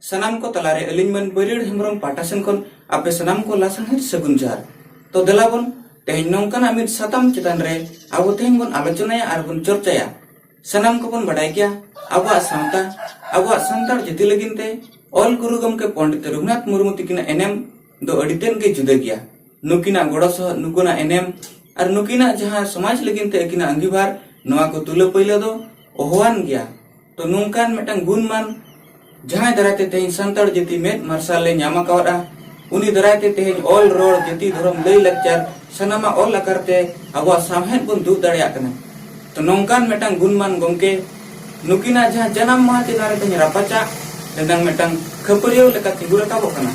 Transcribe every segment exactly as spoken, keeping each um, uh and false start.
ᱥᱟᱱᱟᱢ ᱠᱚ ᱛᱟᱞᱟᱨᱮ ᱟᱹᱞᱤᱧ ᱢᱟᱹᱱ ᱵᱟᱹᱨᱤᱭᱟᱹᱲ ᱦᱮᱢᱵᱨᱚᱢ ᱯᱟᱦᱴᱟ ᱥᱮᱱ ᱠᱷᱚᱱ ᱟᱯᱮ ᱥᱟᱱᱟᱢ ᱠᱚ ᱞᱟᱥᱟᱲᱦᱮᱫ ᱥᱟᱹᱜᱩᱱ ᱡᱚᱦᱟᱨ᱾ ᱛᱚ ᱫᱮᱞᱟ ᱵᱚᱱ, ᱛᱮᱦᱮᱧ ᱱᱚᱝᱠᱟᱱᱟᱜ ᱢᱤᱫ ᱥᱟᱛᱟᱢ ᱪᱮᱛᱟᱱ ᱨᱮ ᱟᱵᱚ ᱛᱮᱦᱮᱧ ᱵᱚᱱ ᱟᱞᱳᱪᱚᱱᱟᱭᱟ ᱟᱨ ᱵᱚᱱ ᱪᱚᱨᱪᱟᱭᱟ᱾ ᱥᱟᱱᱟᱢ ᱠᱚᱵᱚᱱ ᱵᱟᱰᱟᱭ ᱜᱮᱭᱟ, ᱟᱵᱚᱣᱟᱜ ᱥᱟᱶᱛᱟ, ᱟᱵᱚᱣᱟᱜ ᱥᱟᱱᱛᱟᱲ ᱡᱟᱹᱛᱤ ᱞᱟᱹᱜᱤᱫ ᱛᱮ ᱚᱞ ᱜᱩᱨᱩ ᱜᱚᱢᱠᱮ ᱯᱚᱱᱰᱤᱛ ᱨᱚᱜᱷᱩᱱᱟᱛᱷ ᱢᱩᱨᱢᱩ ᱛᱤᱠᱤᱱᱟᱜ ᱮᱱᱮᱢ ᱫᱚ ᱟᱹᱰᱤ ᱛᱮᱫ ᱜᱮ ᱡᱩᱫᱟᱹ ᱜᱮᱭᱟ᱾ ᱱᱩᱠᱤᱱᱟᱜ ᱜᱚᱲᱚ ᱥᱚᱦᱚᱫ, ᱱᱩᱠᱤᱱᱟᱜ ᱮᱱᱮᱢ ᱟᱨ ᱱᱩᱠᱤᱱᱟᱜ ᱡᱟᱦᱟᱸ ᱥᱚᱢᱟᱡᱽ ᱞᱟᱹᱜᱤᱫ ᱛᱮ ᱟᱹᱠᱤᱱᱟᱜ ᱟᱸᱜᱤᱵᱷᱟᱨ, ᱱᱚᱣᱟ ᱠᱚ ᱛᱩᱞᱟᱹ ᱯᱟᱹᱭᱞᱟᱹ ᱫᱚ ᱚᱦᱚᱣᱟᱱ ᱜᱮᱭᱟ᱾ ᱛᱚ ᱱᱚᱝᱠᱟᱱ ᱢᱤᱫᱴᱟᱝ ᱜᱩᱱᱢᱟᱱ, ᱡᱟᱦᱟᱸᱭ ᱫᱟᱨᱟᱭ ᱛᱮ ᱛᱮᱦᱮᱧ ᱥᱟᱱᱛᱟᱲ ᱡᱟᱹᱛᱤ ᱢᱮᱫ ᱢᱟᱨᱥᱟᱞ ᱞᱮ ᱧᱟᱢ ᱟᱠᱟᱣᱟᱫᱼᱟ, ᱩᱱᱤ ᱫᱟᱨᱟᱭ ᱛᱮ ᱛᱮᱦᱮᱧ ᱚᱞ, ᱨᱚᱲ, ᱡᱟᱹᱛᱤ, ᱫᱷᱚᱨᱚᱢ, ᱞᱟᱹᱭ, ᱞᱟᱠᱪᱟᱨ ᱥᱟᱱᱟᱢᱟᱜ ᱚᱞ ᱟᱠᱟᱨ ᱛᱮ ᱟᱵᱚᱣᱟᱜ ᱥᱟᱶᱦᱮᱫ ᱵᱚᱱ ᱫᱩᱜ ᱫᱟᱲᱮᱭᱟᱜ ᱠᱟᱱᱟ᱾ ᱛᱚ ᱱᱚᱝᱠᱟᱱ ᱢᱤᱫᱴᱟᱝ ᱜᱩᱱᱢᱟᱱ ᱜᱚᱢᱠᱮ, ᱱᱩᱠᱤᱱᱟᱜ ᱡᱟᱦᱟᱸ ᱡᱟᱱᱟᱢ ᱢᱟᱦᱟ ᱪᱮᱛᱟᱱ ᱨᱮ ᱛᱮᱦᱮᱧ ᱨᱟᱯᱟᱪᱟᱜ ᱨᱮᱱᱟᱝ ᱢᱤᱫᱴᱟᱝ ᱠᱷᱟᱹᱯᱟᱹᱨᱤᱭᱟᱹᱣ ᱞᱮᱠᱟ ᱛᱤᱸᱜᱩ ᱨᱟᱠᱟᱵᱚᱜ ᱠᱟᱱᱟ᱾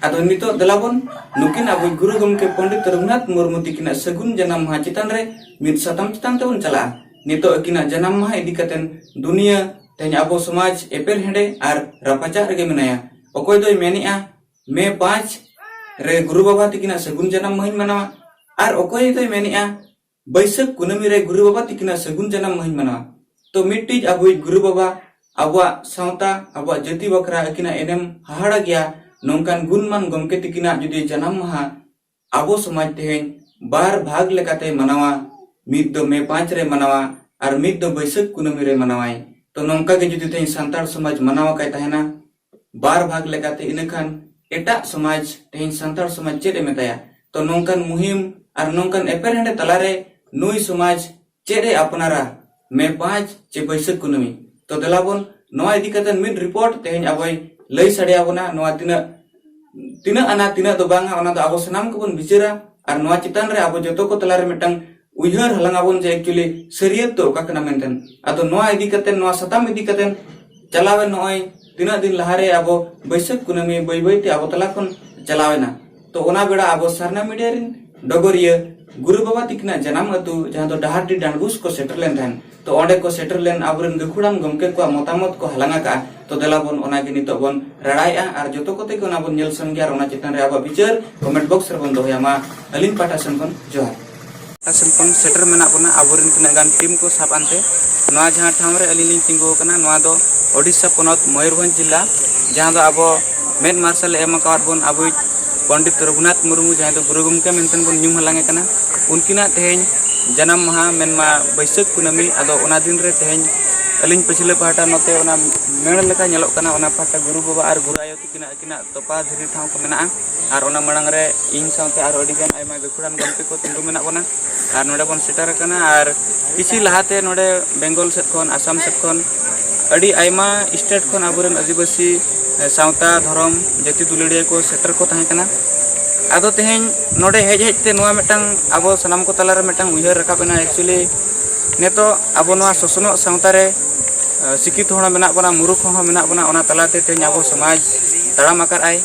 ᱟᱫᱚ ᱱᱤᱛᱚᱜ ᱫᱮᱞᱟ ᱵᱚᱱ, ᱱᱩᱠᱤᱱ ᱟᱵᱚ ᱜᱩᱨᱩ ᱜᱚᱢᱠᱮ ᱯᱚᱱᱰᱤᱛ ᱨᱚᱜᱷᱩᱱᱟᱛᱷ ᱢᱩᱨᱢᱩ ᱛᱤᱠᱤᱱᱟᱜ ᱥᱟᱹᱜᱩᱱ ᱡᱟᱱᱟᱢ ᱢᱟᱦᱟ ᱪᱮᱛᱟᱱ ᱨᱮ ᱢᱤᱫ ᱥᱟᱛᱟᱢ ᱪᱮᱛᱟᱱ ᱛᱮᱵᱚᱱ ᱪᱟᱞᱟᱜᱼᱟ᱾ ᱱᱤᱛᱚᱜ ᱟᱹᱠᱤᱱᱟᱜ ᱡᱟᱱᱟᱢ ᱢᱟᱦᱟ ᱤᱫᱤ ᱠᱟᱛᱮ ᱫᱩᱱᱤᱭᱟᱹ ᱛᱮᱦᱮᱧ ᱟᱵᱚ ᱥᱚᱢᱟᱡᱽ ᱮᱯᱮᱨ ᱦᱮᱸᱰᱮ ᱟᱨ ᱨᱟᱯᱟᱪᱟᱜ ᱨᱮᱜᱮ ᱢᱮᱱᱟᱭᱟ᱾ ᱚᱠᱚᱭ ᱫᱚᱭ ᱢᱮᱱᱮᱜᱼᱟ, ᱢᱮ ᱯᱟᱸᱪ ᱨᱮ ᱜᱩᱨᱩ ᱵᱟᱵᱟ ᱛᱤᱠᱤᱱᱟᱜ ᱥᱟᱹᱜᱩᱱ ᱡᱟᱱᱟᱢ ᱢᱟᱦᱟᱧ ᱢᱟᱱᱟᱣᱟ, ᱟᱨ ᱚᱠᱚᱭ ᱫᱚᱭ ᱢᱮᱱᱮᱜᱼᱟ, ᱵᱟᱹᱭᱥᱟᱹᱠᱷ ᱠᱩᱱᱟᱹᱢᱤ ᱨᱮ ᱜᱩᱨᱩ ᱵᱟᱵᱟ ᱛᱤᱠᱤᱱᱟᱜ ᱥᱟᱹᱜᱩᱱ ᱡᱟᱱᱟᱢ ᱢᱟᱦᱟᱧ ᱢᱟᱱᱟᱣᱟ᱾ ᱛᱚ ᱢᱤᱫᱴᱤᱡ ᱟᱵᱚᱭᱤᱡ ᱜᱩᱨᱩ ᱵᱟᱵᱟ, ᱟᱵᱚᱣᱟᱜ ᱥᱟᱶᱛᱟ, ᱟᱵᱚᱣᱟᱜ ᱡᱟᱹᱛᱤ ᱵᱟᱠᱷᱨᱟ ᱟᱹᱠᱤᱱᱟᱜ ᱮᱱᱮᱢ ᱦᱟᱦᱟᱲᱟ ᱜᱮᱭᱟ, ᱱᱚᱝᱠᱟᱱ ᱜᱩᱱᱢᱟᱱ ᱜᱚᱢᱠᱮ ᱛᱤᱠᱤᱱᱟᱜ ᱡᱩᱫᱤ ᱡᱟᱱᱟᱢ ᱢᱟᱦᱟ ᱟᱵᱚ ᱥᱚᱢᱟᱡᱽ ᱛᱮᱦᱮᱧ ᱵᱟᱨ ᱵᱷᱟᱜᱽ ᱞᱮᱠᱟᱛᱮ ᱢᱟᱱᱟᱣᱟ, ᱢᱤᱫ ᱫᱚ ᱢᱮ ᱯᱟᱸᱪ ᱨᱮ ᱢᱟᱱᱟᱣᱟ ᱟᱨ ᱢᱤᱫ ᱫᱚ ᱵᱟᱹᱭᱥᱟᱹᱠᱷ ᱠᱩᱱᱟᱹᱢᱤ ᱨᱮ ᱢᱟᱱᱟᱣᱟᱭ᱾ ᱛᱚ ᱱᱚᱝᱠᱟ ᱜᱮ ᱡᱩᱫᱤ ᱛᱮᱦᱮᱧ ᱥᱟᱱᱛᱟᱲ ᱥᱚᱢᱟᱡᱽ ᱢᱟᱱᱟᱣ ᱟᱠᱟᱭ ᱛᱟᱦᱮᱱᱟ ᱵᱟᱨ ᱵᱷᱟᱜᱽ ᱞᱮᱠᱟᱛᱮ, ᱤᱱᱟᱹᱠᱷᱟᱱ ᱮᱴᱟᱜ ᱥᱚᱢᱟᱡᱽ ᱛᱮᱦᱮᱧ ᱥᱟᱱᱛᱟᱲ ᱥᱚᱢᱟᱡᱽ ᱪᱮᱫ ᱮ ᱢᱮᱛᱟᱭᱟ? ᱛᱚ ᱱᱚᱝᱠᱟᱱ ᱢᱩᱦᱤᱢ ᱟᱨ ᱱᱚᱝᱠᱟᱱ ᱮᱯᱮᱨᱦᱮᱸᱰᱮ ᱛᱟᱞᱟᱨᱮ ᱱᱩᱭ ᱥᱚᱢᱟᱡᱽ ᱪᱮᱫ ᱮ ᱟᱯᱱᱟᱨᱟ ᱢᱮ ᱯᱟᱸᱪ ᱪᱮ ᱵᱟᱹᱭᱥᱟᱹᱠᱷ ᱠᱩᱱᱟᱹᱢᱤ? ᱛᱚ ᱫᱮᱞᱟ ᱵᱚᱱ, ᱱᱚᱣᱟ ᱤᱫᱤ ᱠᱟᱛᱮ ᱢᱤᱫ ᱨᱤᱯᱳᱨᱴ ᱛᱮᱦᱮᱧ ᱟᱵᱚᱭ ᱞᱟᱹᱭ ᱥᱟᱰᱮ ᱟᱵᱚᱱᱟ᱾ ᱱᱚᱣᱟ ᱛᱤᱱᱟᱹᱜ, ᱛᱤᱱᱟᱹᱜ ᱟᱱᱟ ᱛᱤᱱᱟᱹᱜ ᱫᱚ ᱵᱟᱝᱟ, ᱚᱱᱟ ᱫᱚ ᱟᱵᱚ ᱥᱟᱱᱟᱢ ᱠᱚᱵᱚᱱ ᱵᱤᱪᱟᱹᱨᱟ᱾ ᱟᱨ ᱱᱚᱣᱟ ᱪᱮᱛᱟᱱ ᱨᱮ ᱟᱵᱚ ᱡᱚᱛᱚ ᱠᱚ ᱛᱟᱞᱟᱨᱮ ᱢᱤᱫᱴᱟᱝ ᱩᱭᱦᱟᱹᱨ ᱦᱟᱞᱟᱝ ᱟᱵᱚᱱ ᱡᱮ actually ᱥᱟᱹᱨᱤᱭᱟᱹᱛ ᱫᱚ ᱚᱠᱟ ᱠᱟᱱᱟ ᱢᱮᱱᱛᱮ᱾ ᱟᱫᱚ ᱱᱚᱣᱟ ᱤᱫᱤ ᱠᱟᱛᱮ, ᱱᱚᱣᱟ ᱥᱟᱛᱟᱢ ᱤᱫᱤ ᱠᱟᱛᱮ ᱪᱟᱞᱟᱣᱮᱱ ᱱᱚᱜᱼᱚᱭ ᱛᱤᱱᱟᱹᱜ ᱫᱤᱱ ᱞᱟᱦᱟᱨᱮ ᱟᱵᱚ ᱵᱟᱹᱭᱥᱟᱹᱠᱷ ᱠᱩᱱᱟᱹᱢᱤ ᱵᱟᱹᱭ ᱵᱟᱹᱭᱛᱮ ᱟᱵᱚ ᱛᱟᱞᱟ ᱠᱷᱚᱱ ᱪᱟᱞᱟᱣᱮᱱᱟ᱾ ᱛᱚ ᱚᱱᱟ ᱵᱮᱲᱟ ᱟᱵᱚ ᱥᱟᱨᱱᱟ ᱢᱤᱰᱤᱭᱟ ᱨᱮᱱ ᱰᱚᱜᱚᱨᱤᱭᱟᱹ ᱜᱩᱨᱩ ᱵᱟᱵᱟ ᱛᱤᱠᱤᱱᱟᱜ ᱡᱟᱱᱟᱢ ᱟᱹᱛᱩ, ᱡᱟᱦᱟᱸ ᱫᱚ ᱰᱟᱦᱟᱨᱰᱤ ᱰᱟᱸᱰᱵᱩᱥ ᱠᱚ ᱥᱮᱴᱮᱨ ᱞᱮᱱ ᱛᱟᱦᱮᱸᱫ᱾ ᱛᱚ ᱚᱸᱰᱮ ᱠᱚ ᱥᱮᱴᱮᱨ ᱞᱮᱱ ᱟᱵᱚᱨᱮᱱ ᱜᱟᱹᱠᱷᱩᱲᱟᱱ ᱜᱚᱢᱠᱮ ᱠᱚᱣᱟᱜ ᱢᱚᱛᱟᱢᱚᱛ ᱠᱚ ᱦᱟᱞᱟᱝ ᱟᱠᱟᱫᱼᱟ᱾ ᱛᱚ ᱫᱮᱞᱟ ᱵᱚᱱ ᱚᱱᱟᱜᱮ ᱱᱤᱛᱚᱜ ᱵᱚᱱ ᱨᱟᱲᱟᱭᱮᱫᱼᱟ ᱟᱨ ᱡᱚᱛᱚ ᱠᱚᱛᱮ ᱜᱮ ᱚᱱᱟ ᱵᱚᱱ ᱧᱮᱞ ᱥᱟᱢᱜᱮᱭᱟ ᱟᱨ ᱚᱱᱟ ᱪᱮᱛᱟᱱ ᱨᱮ ᱟᱵᱚᱣᱟᱜ ᱵᱤᱪᱟᱹᱨ ᱠᱚᱢᱮᱱᱴ ᱵᱚᱠᱥ ᱨᱮᱵᱚᱱ ᱫᱚᱦᱚᱭᱟ᱾ ᱢᱟ ᱟᱹᱞᱤᱧ ᱯᱟᱦᱴᱟ ᱥᱮᱱ ᱠᱷᱚᱱ ᱡᱚᱦᱟᱨ᱾ ᱯᱟᱦᱴᱟ ᱥᱮᱱ ᱠᱷᱚᱱ ᱥᱮᱴᱮᱨ ᱢᱮᱱᱟᱜ ᱵᱚᱱᱟ ᱟᱵᱚᱨᱮᱱ ᱛᱤᱱᱟᱹᱜ ᱜᱟᱱ ᱴᱤᱢ ᱠᱚ ᱥᱟᱵ ᱟᱱᱛᱮ᱾ ᱱᱚᱣᱟ ᱡᱟᱦᱟᱸ ᱴᱷᱟᱶ ᱨᱮ ᱟᱹᱞᱤᱧ ᱞᱤᱧ ᱛᱤᱸᱜᱩ ᱟᱠᱟᱱᱟ, ᱱᱚᱣᱟ ᱫᱚ ᱳᱰᱤᱥᱟ ᱯᱚᱱᱚᱛ ᱢᱚᱭᱩᱨᱵᱷᱚᱸᱡᱽ ᱡᱤᱞᱟ, ᱡᱟᱦᱟᱸ ᱫᱚ ᱟᱵᱚ ᱢᱮᱫ ᱢᱟᱨᱥᱟᱞᱮ ᱮᱢ ᱟᱠᱟᱣᱟᱫ ᱵᱚᱱ ᱟᱵᱚᱭᱤᱡ ᱯᱚᱱᱰᱤᱛ ᱨᱚᱜᱷᱩᱱᱟᱛᱷ ᱢᱩᱨᱢᱩ, ᱡᱟᱦᱟᱸᱭ ᱫᱚ ᱜᱩᱨᱩ ᱜᱚᱢᱠᱮ ᱢᱮᱱᱛᱮ ᱵᱚᱱ ᱧᱩᱢ ᱦᱟᱞᱟᱝ ᱮ ᱠᱟᱱᱟ, ᱩᱱᱠᱤᱱᱟᱜ ᱛᱮᱦᱮᱧ ᱡᱟᱱᱟᱢ ᱢᱟᱦᱟ, ᱢᱮᱱᱢᱟ ᱵᱟᱹᱭᱥᱟᱹᱠᱷ ᱠᱩᱱᱟᱹᱢᱤ᱾ ᱟᱫᱚ ᱚᱱᱟ ᱫᱤᱱ ᱨᱮ ᱛᱮᱦᱮᱧ ᱟᱹᱞᱤᱧ ᱯᱟᱹᱪᱷᱞᱟᱹ ᱯᱟᱦᱴᱟ ᱱᱚᱛᱮ ᱚᱱᱟ ᱢᱮᱬ ᱞᱮᱠᱟ ᱧᱮᱞᱚᱜ ᱠᱟᱱᱟ, ᱚᱱᱟ ᱯᱟᱦᱴᱟ ᱜᱩᱨᱩ ᱵᱟᱵᱟ ᱟᱨ ᱜᱩᱨᱩ ᱟᱭᱳ ᱛᱟᱹᱠᱤᱱᱟᱜ ᱟᱹᱠᱤᱱᱟᱜ ᱛᱚᱯᱟ ᱫᱷᱤᱨᱤ ᱴᱷᱟᱶ ᱠᱚ ᱢᱮᱱᱟᱜᱼᱟ᱾ ᱟᱨ ᱚᱱᱟ ᱢᱟᱲᱟᱝ ᱨᱮ ᱤᱧ ᱥᱟᱶᱛᱮ ᱟᱨᱦᱚᱸ ᱟᱹᱰᱤᱜᱟᱱ ᱟᱭᱢᱟ ᱜᱟᱹᱠᱷᱩᱲᱟᱱ ᱜᱚᱢᱠᱮ ᱠᱚ ᱛᱤᱸᱜᱩ ᱢᱮᱱᱟᱜ ᱵᱚᱱᱟ᱾ ᱟᱨ ᱱᱚᱰᱮ ᱵᱚᱱ ᱥᱮᱴᱮᱨ ᱟᱠᱟᱱᱟ᱾ ᱟᱨ ᱠᱤᱪᱷᱩ ᱞᱟᱦᱟᱛᱮ ᱱᱚᱰᱮ ᱵᱮᱝᱜᱚᱞ ᱥᱮᱫ ᱠᱷᱚᱱ, ᱟᱥᱟᱢ ᱥᱮᱫ ᱠᱷᱚᱱ ᱟᱹᱰᱤ ᱟᱭᱢᱟ ᱥᱴᱮᱴ ᱠᱷᱚᱱ ᱟᱵᱚᱨᱮᱱ ᱟᱹᱫᱤᱵᱟᱹᱥᱤ, ᱮ, ᱥᱟᱶᱛᱟ, ᱫᱷᱚᱨᱚᱢ, ᱡᱟᱹᱛᱤ ᱫᱩᱞᱟᱹᱲᱤᱭᱟᱹ ᱠᱚ ᱥᱮᱴᱮᱨ ᱠᱚ ᱛᱟᱦᱮᱸ ᱠᱟᱱᱟ᱾ ᱟᱫᱚ ᱛᱮᱦᱮᱧ ᱱᱚᱰᱮ ᱦᱮᱡ ᱦᱮᱡ ᱛᱮ ᱱᱚᱣᱟ ᱢᱤᱫᱴᱟᱝ ᱟᱵᱚ ᱥᱟᱱᱟᱢ ᱠᱚ ᱛᱟᱞᱟᱨᱮ ᱢᱤᱫᱴᱟᱝ ᱩᱭᱦᱟᱹᱨ ᱨᱟᱠᱟᱵ ᱮᱱᱟ᱾ ᱮᱠᱪᱩᱭᱮᱞᱤ ᱱᱤᱛᱚᱜ ᱟᱵᱚ ᱱᱚᱣᱟ ᱥᱚᱥᱱᱚᱜ ᱥᱟᱶᱛᱟ ᱨᱮ, ᱮ, ᱥᱤᱠᱠᱷᱤᱛ ᱦᱚᱲ ᱦᱚᱸ ᱢᱮᱱᱟᱜ ᱵᱚᱱᱟ, ᱢᱩᱨᱩᱠᱷ ᱦᱚᱲ ᱦᱚᱸ ᱢᱮᱱᱟᱜ ᱵᱚᱱᱟ, ᱚᱱᱟ ᱛᱟᱞᱟᱛᱮ ᱛᱮᱦᱮᱧ ᱟᱵᱚ ᱥᱚᱢᱟᱡᱽ ᱛᱟᱲᱟᱢ ᱟᱠᱟᱫ ᱟᱭ᱾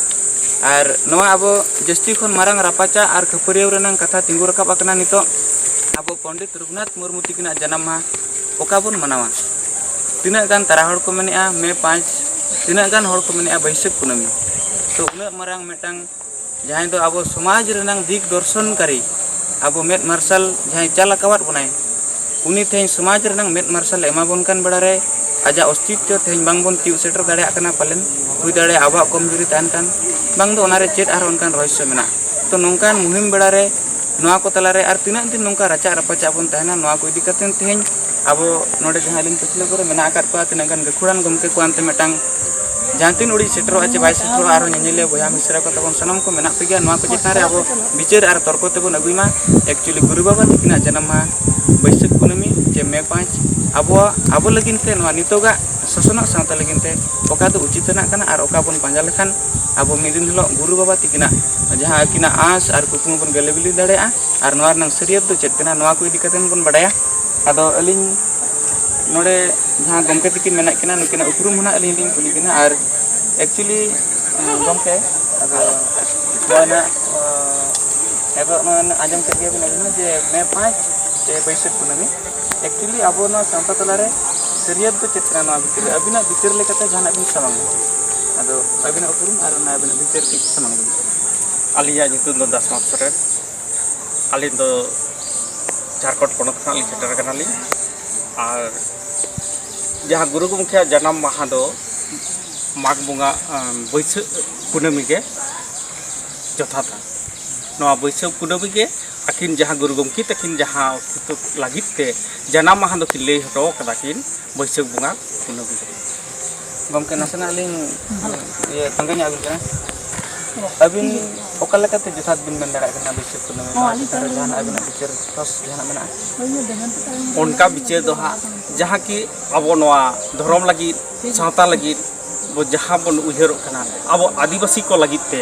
ᱟᱨ ᱱᱚᱣᱟ ᱟᱵᱚ ᱡᱟᱹᱥᱛᱤ ᱠᱷᱚᱱ ᱢᱟᱨᱟᱝ ᱨᱟᱯᱟᱪᱟᱜ ᱟᱨ ᱠᱷᱟᱹᱯᱟᱹᱨᱤᱭᱟᱹᱣ ᱨᱮᱱᱟᱝ ᱠᱟᱛᱷᱟ ᱛᱤᱸᱜᱩ ᱨᱟᱠᱟᱵ ᱟᱠᱟᱱᱟ ᱱᱤᱛᱚᱜ ᱟᱵᱚ ᱯᱚᱱᱰᱤᱛ ᱨᱚᱜᱷᱩᱱᱟᱛᱷ ᱢᱩᱨᱢᱩ ᱛᱤᱠᱤᱱᱟᱜ ᱡᱟᱱᱟᱢ ᱢᱟᱦᱟ ᱚᱠᱟ ᱵᱚᱱ ᱢᱟᱱᱟᱣᱟ᱾ ᱛᱤᱱᱟᱹᱜ ᱜᱟᱱ ᱛᱟᱨᱟ ᱦᱚᱲ ᱠᱚ ᱢᱮᱱᱮᱜᱼᱟ ᱢᱮ ᱯᱟᱸᱪ, ᱛᱤᱱᱟᱹᱜ ᱜᱟᱱ ᱦᱚᱲ ᱠᱚ ᱢᱮᱱᱮᱜᱼᱟ ᱵᱟᱹᱭᱥᱟᱹᱠᱷ ᱠᱩᱱᱟᱹᱢᱤ᱾ ᱛᱚ ᱩᱱᱟᱹᱜ ᱢᱟᱨᱟᱝ ᱢᱤᱫᱴᱟᱝ ᱡᱟᱦᱟᱸᱭ ᱫᱚ ᱟᱵᱚ ᱥᱚᱢᱟᱡᱽ ᱨᱮᱱᱟᱝ ᱫᱤᱠ ᱫᱚᱨᱥᱚᱱᱠᱟᱨᱤ, ᱟᱵᱚ ᱢᱮᱫ ᱢᱟᱨᱥᱟᱞ ᱡᱟᱦᱟᱸᱭ ᱪᱟᱞ ᱟᱠᱟᱣᱟᱫ ᱵᱚᱱᱟᱭ, ᱩᱱᱤ ᱛᱮᱦᱮᱧ ᱥᱚᱢᱟᱡᱽ ᱨᱮᱱᱟᱝ ᱢᱮᱫ ᱢᱟᱨᱥᱟᱞ ᱮ ᱮᱢᱟ ᱵᱚᱱ ᱠᱟᱱ ᱵᱮᱲᱟ ᱨᱮ ᱟᱡᱟᱜ ᱚᱥᱛᱤᱛᱛᱚ ᱛᱮᱦᱮᱧ ᱵᱟᱝ ᱵᱚᱱ ᱛᱤᱭᱳᱜ ᱥᱮᱴᱮᱨ ᱫᱟᱲᱮᱭᱟᱜ ᱠᱟᱱᱟ᱾ ᱯᱟᱞᱮᱱ ᱦᱩᱭ ᱫᱟᱲᱮᱭᱟᱜᱼᱟ ᱟᱵᱚᱣᱟᱜ ᱠᱚᱢᱡᱩᱨᱤ ᱛᱟᱦᱮᱱ ᱠᱷᱟᱱ, ᱵᱟᱝ ᱫᱚ ᱚᱱᱟᱨᱮ ᱪᱮᱫ ᱟᱨᱦᱚᱸ ᱚᱱᱠᱟᱱ ᱨᱚᱦᱚᱥᱭᱚ ᱢᱮᱱᱟᱜᱼᱟ᱾ ᱛᱚ ᱱᱚᱝᱠᱟᱱ ᱢᱩᱦᱤᱢ ᱵᱮᱲᱟ ᱨᱮ ᱱᱚᱣᱟ ᱠᱚ ᱛᱟᱞᱟᱨᱮ ᱟᱨ ᱛᱤᱱᱟᱹᱜ ᱫᱤᱱ ᱱᱚᱝᱠᱟ ᱨᱟᱪᱟᱜ ᱨᱟᱯᱟᱪᱟᱜ ᱵᱚᱱ ᱛᱟᱦᱮᱱᱟ, ᱱᱚᱣᱟ ᱠᱚ ᱤᱫᱤ ᱠᱟᱛᱮ ᱛᱮᱦᱮᱧ ᱟᱵᱚ ᱱᱚᱰᱮ ᱡᱟᱦᱟᱸ ᱟᱹᱞᱤᱧ ᱯᱟᱹᱪᱷᱞᱟᱹ ᱠᱚᱨᱮ ᱢᱮᱱᱟᱜ ᱟᱠᱟᱫ ᱠᱚᱣᱟ ᱛᱤᱱᱟᱹᱜ ᱜᱟᱱ ᱜᱟᱹᱠᱷᱩᱲᱟᱱ ᱜᱚᱢᱠᱮ ᱠᱚ ᱟᱱᱛᱮ ᱢᱤᱫᱴᱟᱝ ᱡᱟᱦᱟᱸ ᱛᱤᱱ ᱩᱰᱤᱡ ᱥᱮᱴᱮᱨᱚᱜᱼᱟ ᱪᱮ ᱵᱟᱭ ᱥᱮᱴᱮᱨᱚᱜᱼᱟ, ᱟᱨᱦᱚᱸ ᱧᱮᱧᱮᱞᱤᱭᱟᱹ ᱵᱚᱭᱦᱟ ᱢᱤᱥᱨᱟ ᱠᱚ ᱛᱟᱵᱚᱱ ᱥᱟᱱᱟᱢ ᱠᱚ ᱢᱮᱱᱟᱜ ᱯᱮ ᱜᱮᱭᱟ, ᱱᱚᱣᱟ ᱠᱚ ᱪᱮᱛᱟᱱ ᱨᱮ ᱟᱵᱚ ᱵᱤᱪᱟᱹᱨ ᱟᱨ ᱛᱚᱨᱠᱚ ᱛᱮᱵᱚᱱ ᱟᱹᱜᱩᱭ ᱢᱟ᱾ ᱮᱠᱪᱩᱭᱮᱞᱤ ᱜᱩᱨᱩ ᱵᱟᱵᱟ ᱛᱤᱠᱤᱱᱟᱜ ᱡᱟᱱᱟᱢ ᱢᱟᱦᱟ ᱵᱟᱹᱭᱥᱟᱹᱠᱷ ᱠᱩᱱᱟᱹᱢᱤ ᱪᱮ ᱢᱮ ᱯᱟᱸᱪ ᱟᱵᱚᱣᱟᱜ, ᱟᱵᱚ ᱞᱟᱹᱜᱤᱫ ᱛᱮ, ᱱᱚᱣᱟ ᱱᱤᱛᱚᱜᱟᱜ ᱥᱚᱥᱚᱱᱟᱜ ᱥᱟᱶᱛᱟ ᱞᱟᱹᱜᱤᱫ ᱛᱮ ᱚᱠᱟ ᱫᱚ ᱩᱪᱤᱛ ᱟᱱᱟᱜ ᱠᱟᱱᱟ ᱟᱨ ᱚᱠᱟ ᱵᱚᱱ ᱯᱟᱸᱡᱟ ᱞᱮᱠᱷᱟᱱ ᱟᱵᱚ ᱢᱤᱫ ᱫᱤᱱ ᱦᱤᱞᱳᱜ ᱜᱩᱨᱩ ᱵᱟᱵᱟ ᱛᱤᱠᱤᱱᱟᱜ ᱡᱟᱦᱟᱸ ᱟᱹᱠᱤᱱᱟᱜ ᱟᱸᱥ ᱟᱨ ᱠᱩᱠᱢᱩ ᱵᱚᱱ ᱜᱮᱞᱮ ᱵᱤᱞᱤ ᱫᱟᱲᱮᱭᱟᱜᱼᱟ ᱟᱨ ᱱᱚᱣᱟ ᱨᱮᱱᱟᱜ ᱥᱟᱹᱨᱤᱭᱟᱹᱛ ᱫᱚ ᱪᱮᱫ ᱠᱟᱱᱟ, ᱱᱚᱣᱟ ᱠᱚ ᱤᱫᱤ ᱠᱟᱛᱮ ᱵᱚᱱ ᱵᱟᱰᱟᱭᱟ᱾ ᱟᱫᱚ ᱟᱹᱞᱤᱧ ᱱᱚᱰᱮ ᱡᱟᱦᱟᱸ ᱜᱚᱢᱠᱮ ᱛᱤᱠᱤᱱ ᱢᱮᱱᱟᱜ ᱠᱤᱱᱟ, ᱱᱩᱠᱤᱱᱟᱜ ᱩᱯᱨᱩᱢ ᱦᱚᱸ ᱱᱟᱜ ᱟᱹᱞᱤᱧ ᱞᱤᱧ ᱠᱩᱞᱤ ᱠᱤᱱᱟ᱾ ᱟᱨ ᱮᱠᱪᱩᱭᱮᱞᱤ ᱜᱚᱢᱠᱮ, ᱟᱫᱚ ᱱᱚᱜᱼᱚᱭ ᱱᱟᱜ, ᱱᱤᱛᱚᱜ ᱱᱚᱜᱼᱚᱭ ᱱᱟᱜ ᱟᱸᱡᱚᱢ ᱠᱮᱫ ᱜᱮᱭᱟᱵᱤᱱ ᱟᱹᱵᱤᱱ ᱦᱚᱸ ᱡᱮ ᱢᱮ ᱯᱟᱸᱪ ᱥᱮ ᱵᱟᱹᱭᱥᱟᱹᱠᱷ ᱠᱩᱱᱟᱹᱢᱤ, ᱮᱠᱪᱩᱭᱮᱞᱤ ᱟᱵᱚ ᱱᱚᱣᱟ ᱥᱟᱶᱛᱟ ᱛᱟᱞᱟᱨᱮ ᱥᱟᱹᱨᱤᱭᱟᱹᱛ ᱫᱚ ᱪᱮᱫ ᱠᱟᱱᱟ? ᱱᱚᱣᱟ ᱵᱷᱤᱛᱤᱨ ᱨᱮ ᱟᱹᱵᱤᱱᱟᱜ ᱵᱤᱪᱟᱹᱨ ᱞᱮᱠᱟᱛᱮ ᱡᱟᱦᱟᱱᱟᱜ ᱵᱤᱱ ᱥᱟᱢᱟᱝᱟ? ᱟᱫᱚ ᱟᱹᱵᱤᱱᱟᱜ ᱩᱯᱨᱩᱢ ᱟᱨ ᱚᱱᱟ ᱟᱹᱵᱤᱱᱟᱜ ᱵᱤᱪᱟᱹᱨ ᱠᱟᱹᱡ ᱥᱟᱢᱟᱝ ᱵᱤᱱ᱾ ᱟᱹᱞᱤᱧᱟᱜ ᱧᱩᱛᱩᱢ ᱫᱚ ᱫᱟᱥᱱᱟᱛᱷ ᱥᱚᱨᱮᱱ᱾ ᱟᱹᱞᱤᱧ ᱫᱚ ᱡᱷᱟᱲᱠᱷᱚᱸᱰ ᱯᱚᱱᱚᱛ ᱠᱷᱚᱱᱟᱜ ᱞᱤᱧ ᱥᱮᱴᱮᱨ ᱟᱠᱟᱱᱟᱞᱤᱧ᱾ ᱟᱨ ᱡᱟᱦᱟᱸ ᱜᱩᱨᱩ ᱜᱚᱢᱠᱮᱭᱟᱜ ᱡᱟᱱᱟᱢ ᱢᱟᱦᱟ ᱫᱚ ᱢᱟᱜᱽ ᱵᱚᱸᱜᱟ ᱵᱟᱹᱭᱥᱟᱹᱠᱷ ᱠᱩᱱᱟᱹᱢᱤ ᱜᱮ ᱡᱚᱛᱷᱟᱛᱟ᱾ ᱱᱚᱣᱟ ᱵᱟᱹᱭᱥᱟᱹᱠᱷ ᱠᱩᱱᱟᱹᱢᱤ ᱜᱮ ᱟᱹᱠᱤᱱ ᱡᱟᱦᱟᱸ ᱜᱩᱨᱩ ᱜᱚᱢᱠᱮ ᱛᱟᱹᱠᱤᱱ ᱡᱟᱦᱟᱸ ᱚᱠᱛᱚ ᱞᱟᱹᱜᱤᱫ ᱛᱮ ᱡᱟᱱᱟᱢ ᱢᱟᱦᱟ ᱫᱚᱠᱤᱱ ᱞᱟᱹᱭ ᱦᱚᱴᱚ ᱠᱟᱫᱟ ᱠᱤᱱ ᱵᱟᱹᱭᱥᱟᱹᱠᱷ ᱵᱚᱸᱜᱟ ᱠᱩᱱᱟᱹᱢᱤ ᱨᱮ᱾ ᱜᱚᱢᱠᱮ, ᱱᱟᱥᱮᱱᱟᱜ ᱞᱤᱧ ᱤᱭᱟᱹ ᱛᱚᱸᱜᱮ ᱧᱚᱜ ᱟᱹᱵᱤᱱ ᱠᱟᱱᱟ᱾ ᱟᱹᱵᱤᱱ ᱚᱠᱟ ᱞᱮᱠᱟᱛᱮ ᱡᱚᱛᱷᱟᱛ ᱵᱤᱱ ᱢᱮᱱ ᱫᱟᱲᱮᱭᱟᱜ ᱠᱟᱱᱟ ᱵᱟᱹᱭᱥᱟᱹᱠᱷ ᱠᱩᱱᱟᱹᱢᱤ ᱱᱚᱣᱟ ᱪᱮᱛᱟᱱ ᱨᱮ ᱡᱟᱦᱟᱱᱟᱜ ᱟᱹᱵᱤᱱᱟᱜ ᱵᱤᱪᱟᱹᱨ ᱴᱷᱚᱥ ᱡᱟᱦᱟᱱᱟᱜ ᱢᱮᱱᱟᱜᱼᱟ? ᱚᱱᱠᱟ ᱵᱤᱪᱟᱹᱨ ᱫᱚ ᱦᱟᱸᱜ ᱡᱟᱦᱟᱸ ᱠᱤ ᱟᱵᱚ ᱱᱚᱣᱟ ᱫᱷᱚᱨᱚᱢ ᱞᱟᱹᱜᱤᱫ, ᱥᱟᱶᱛᱟ ᱞᱟᱹᱜᱤᱫ ᱵᱚ ᱡᱟᱦᱟᱸ ᱵᱚᱱ ᱩᱭᱦᱟᱹᱨᱚᱜ ᱠᱟᱱᱟ, ᱟᱵᱚ ᱟᱹᱫᱤᱵᱟᱹᱥᱤ ᱠᱚ ᱞᱟᱹᱜᱤᱫ ᱛᱮ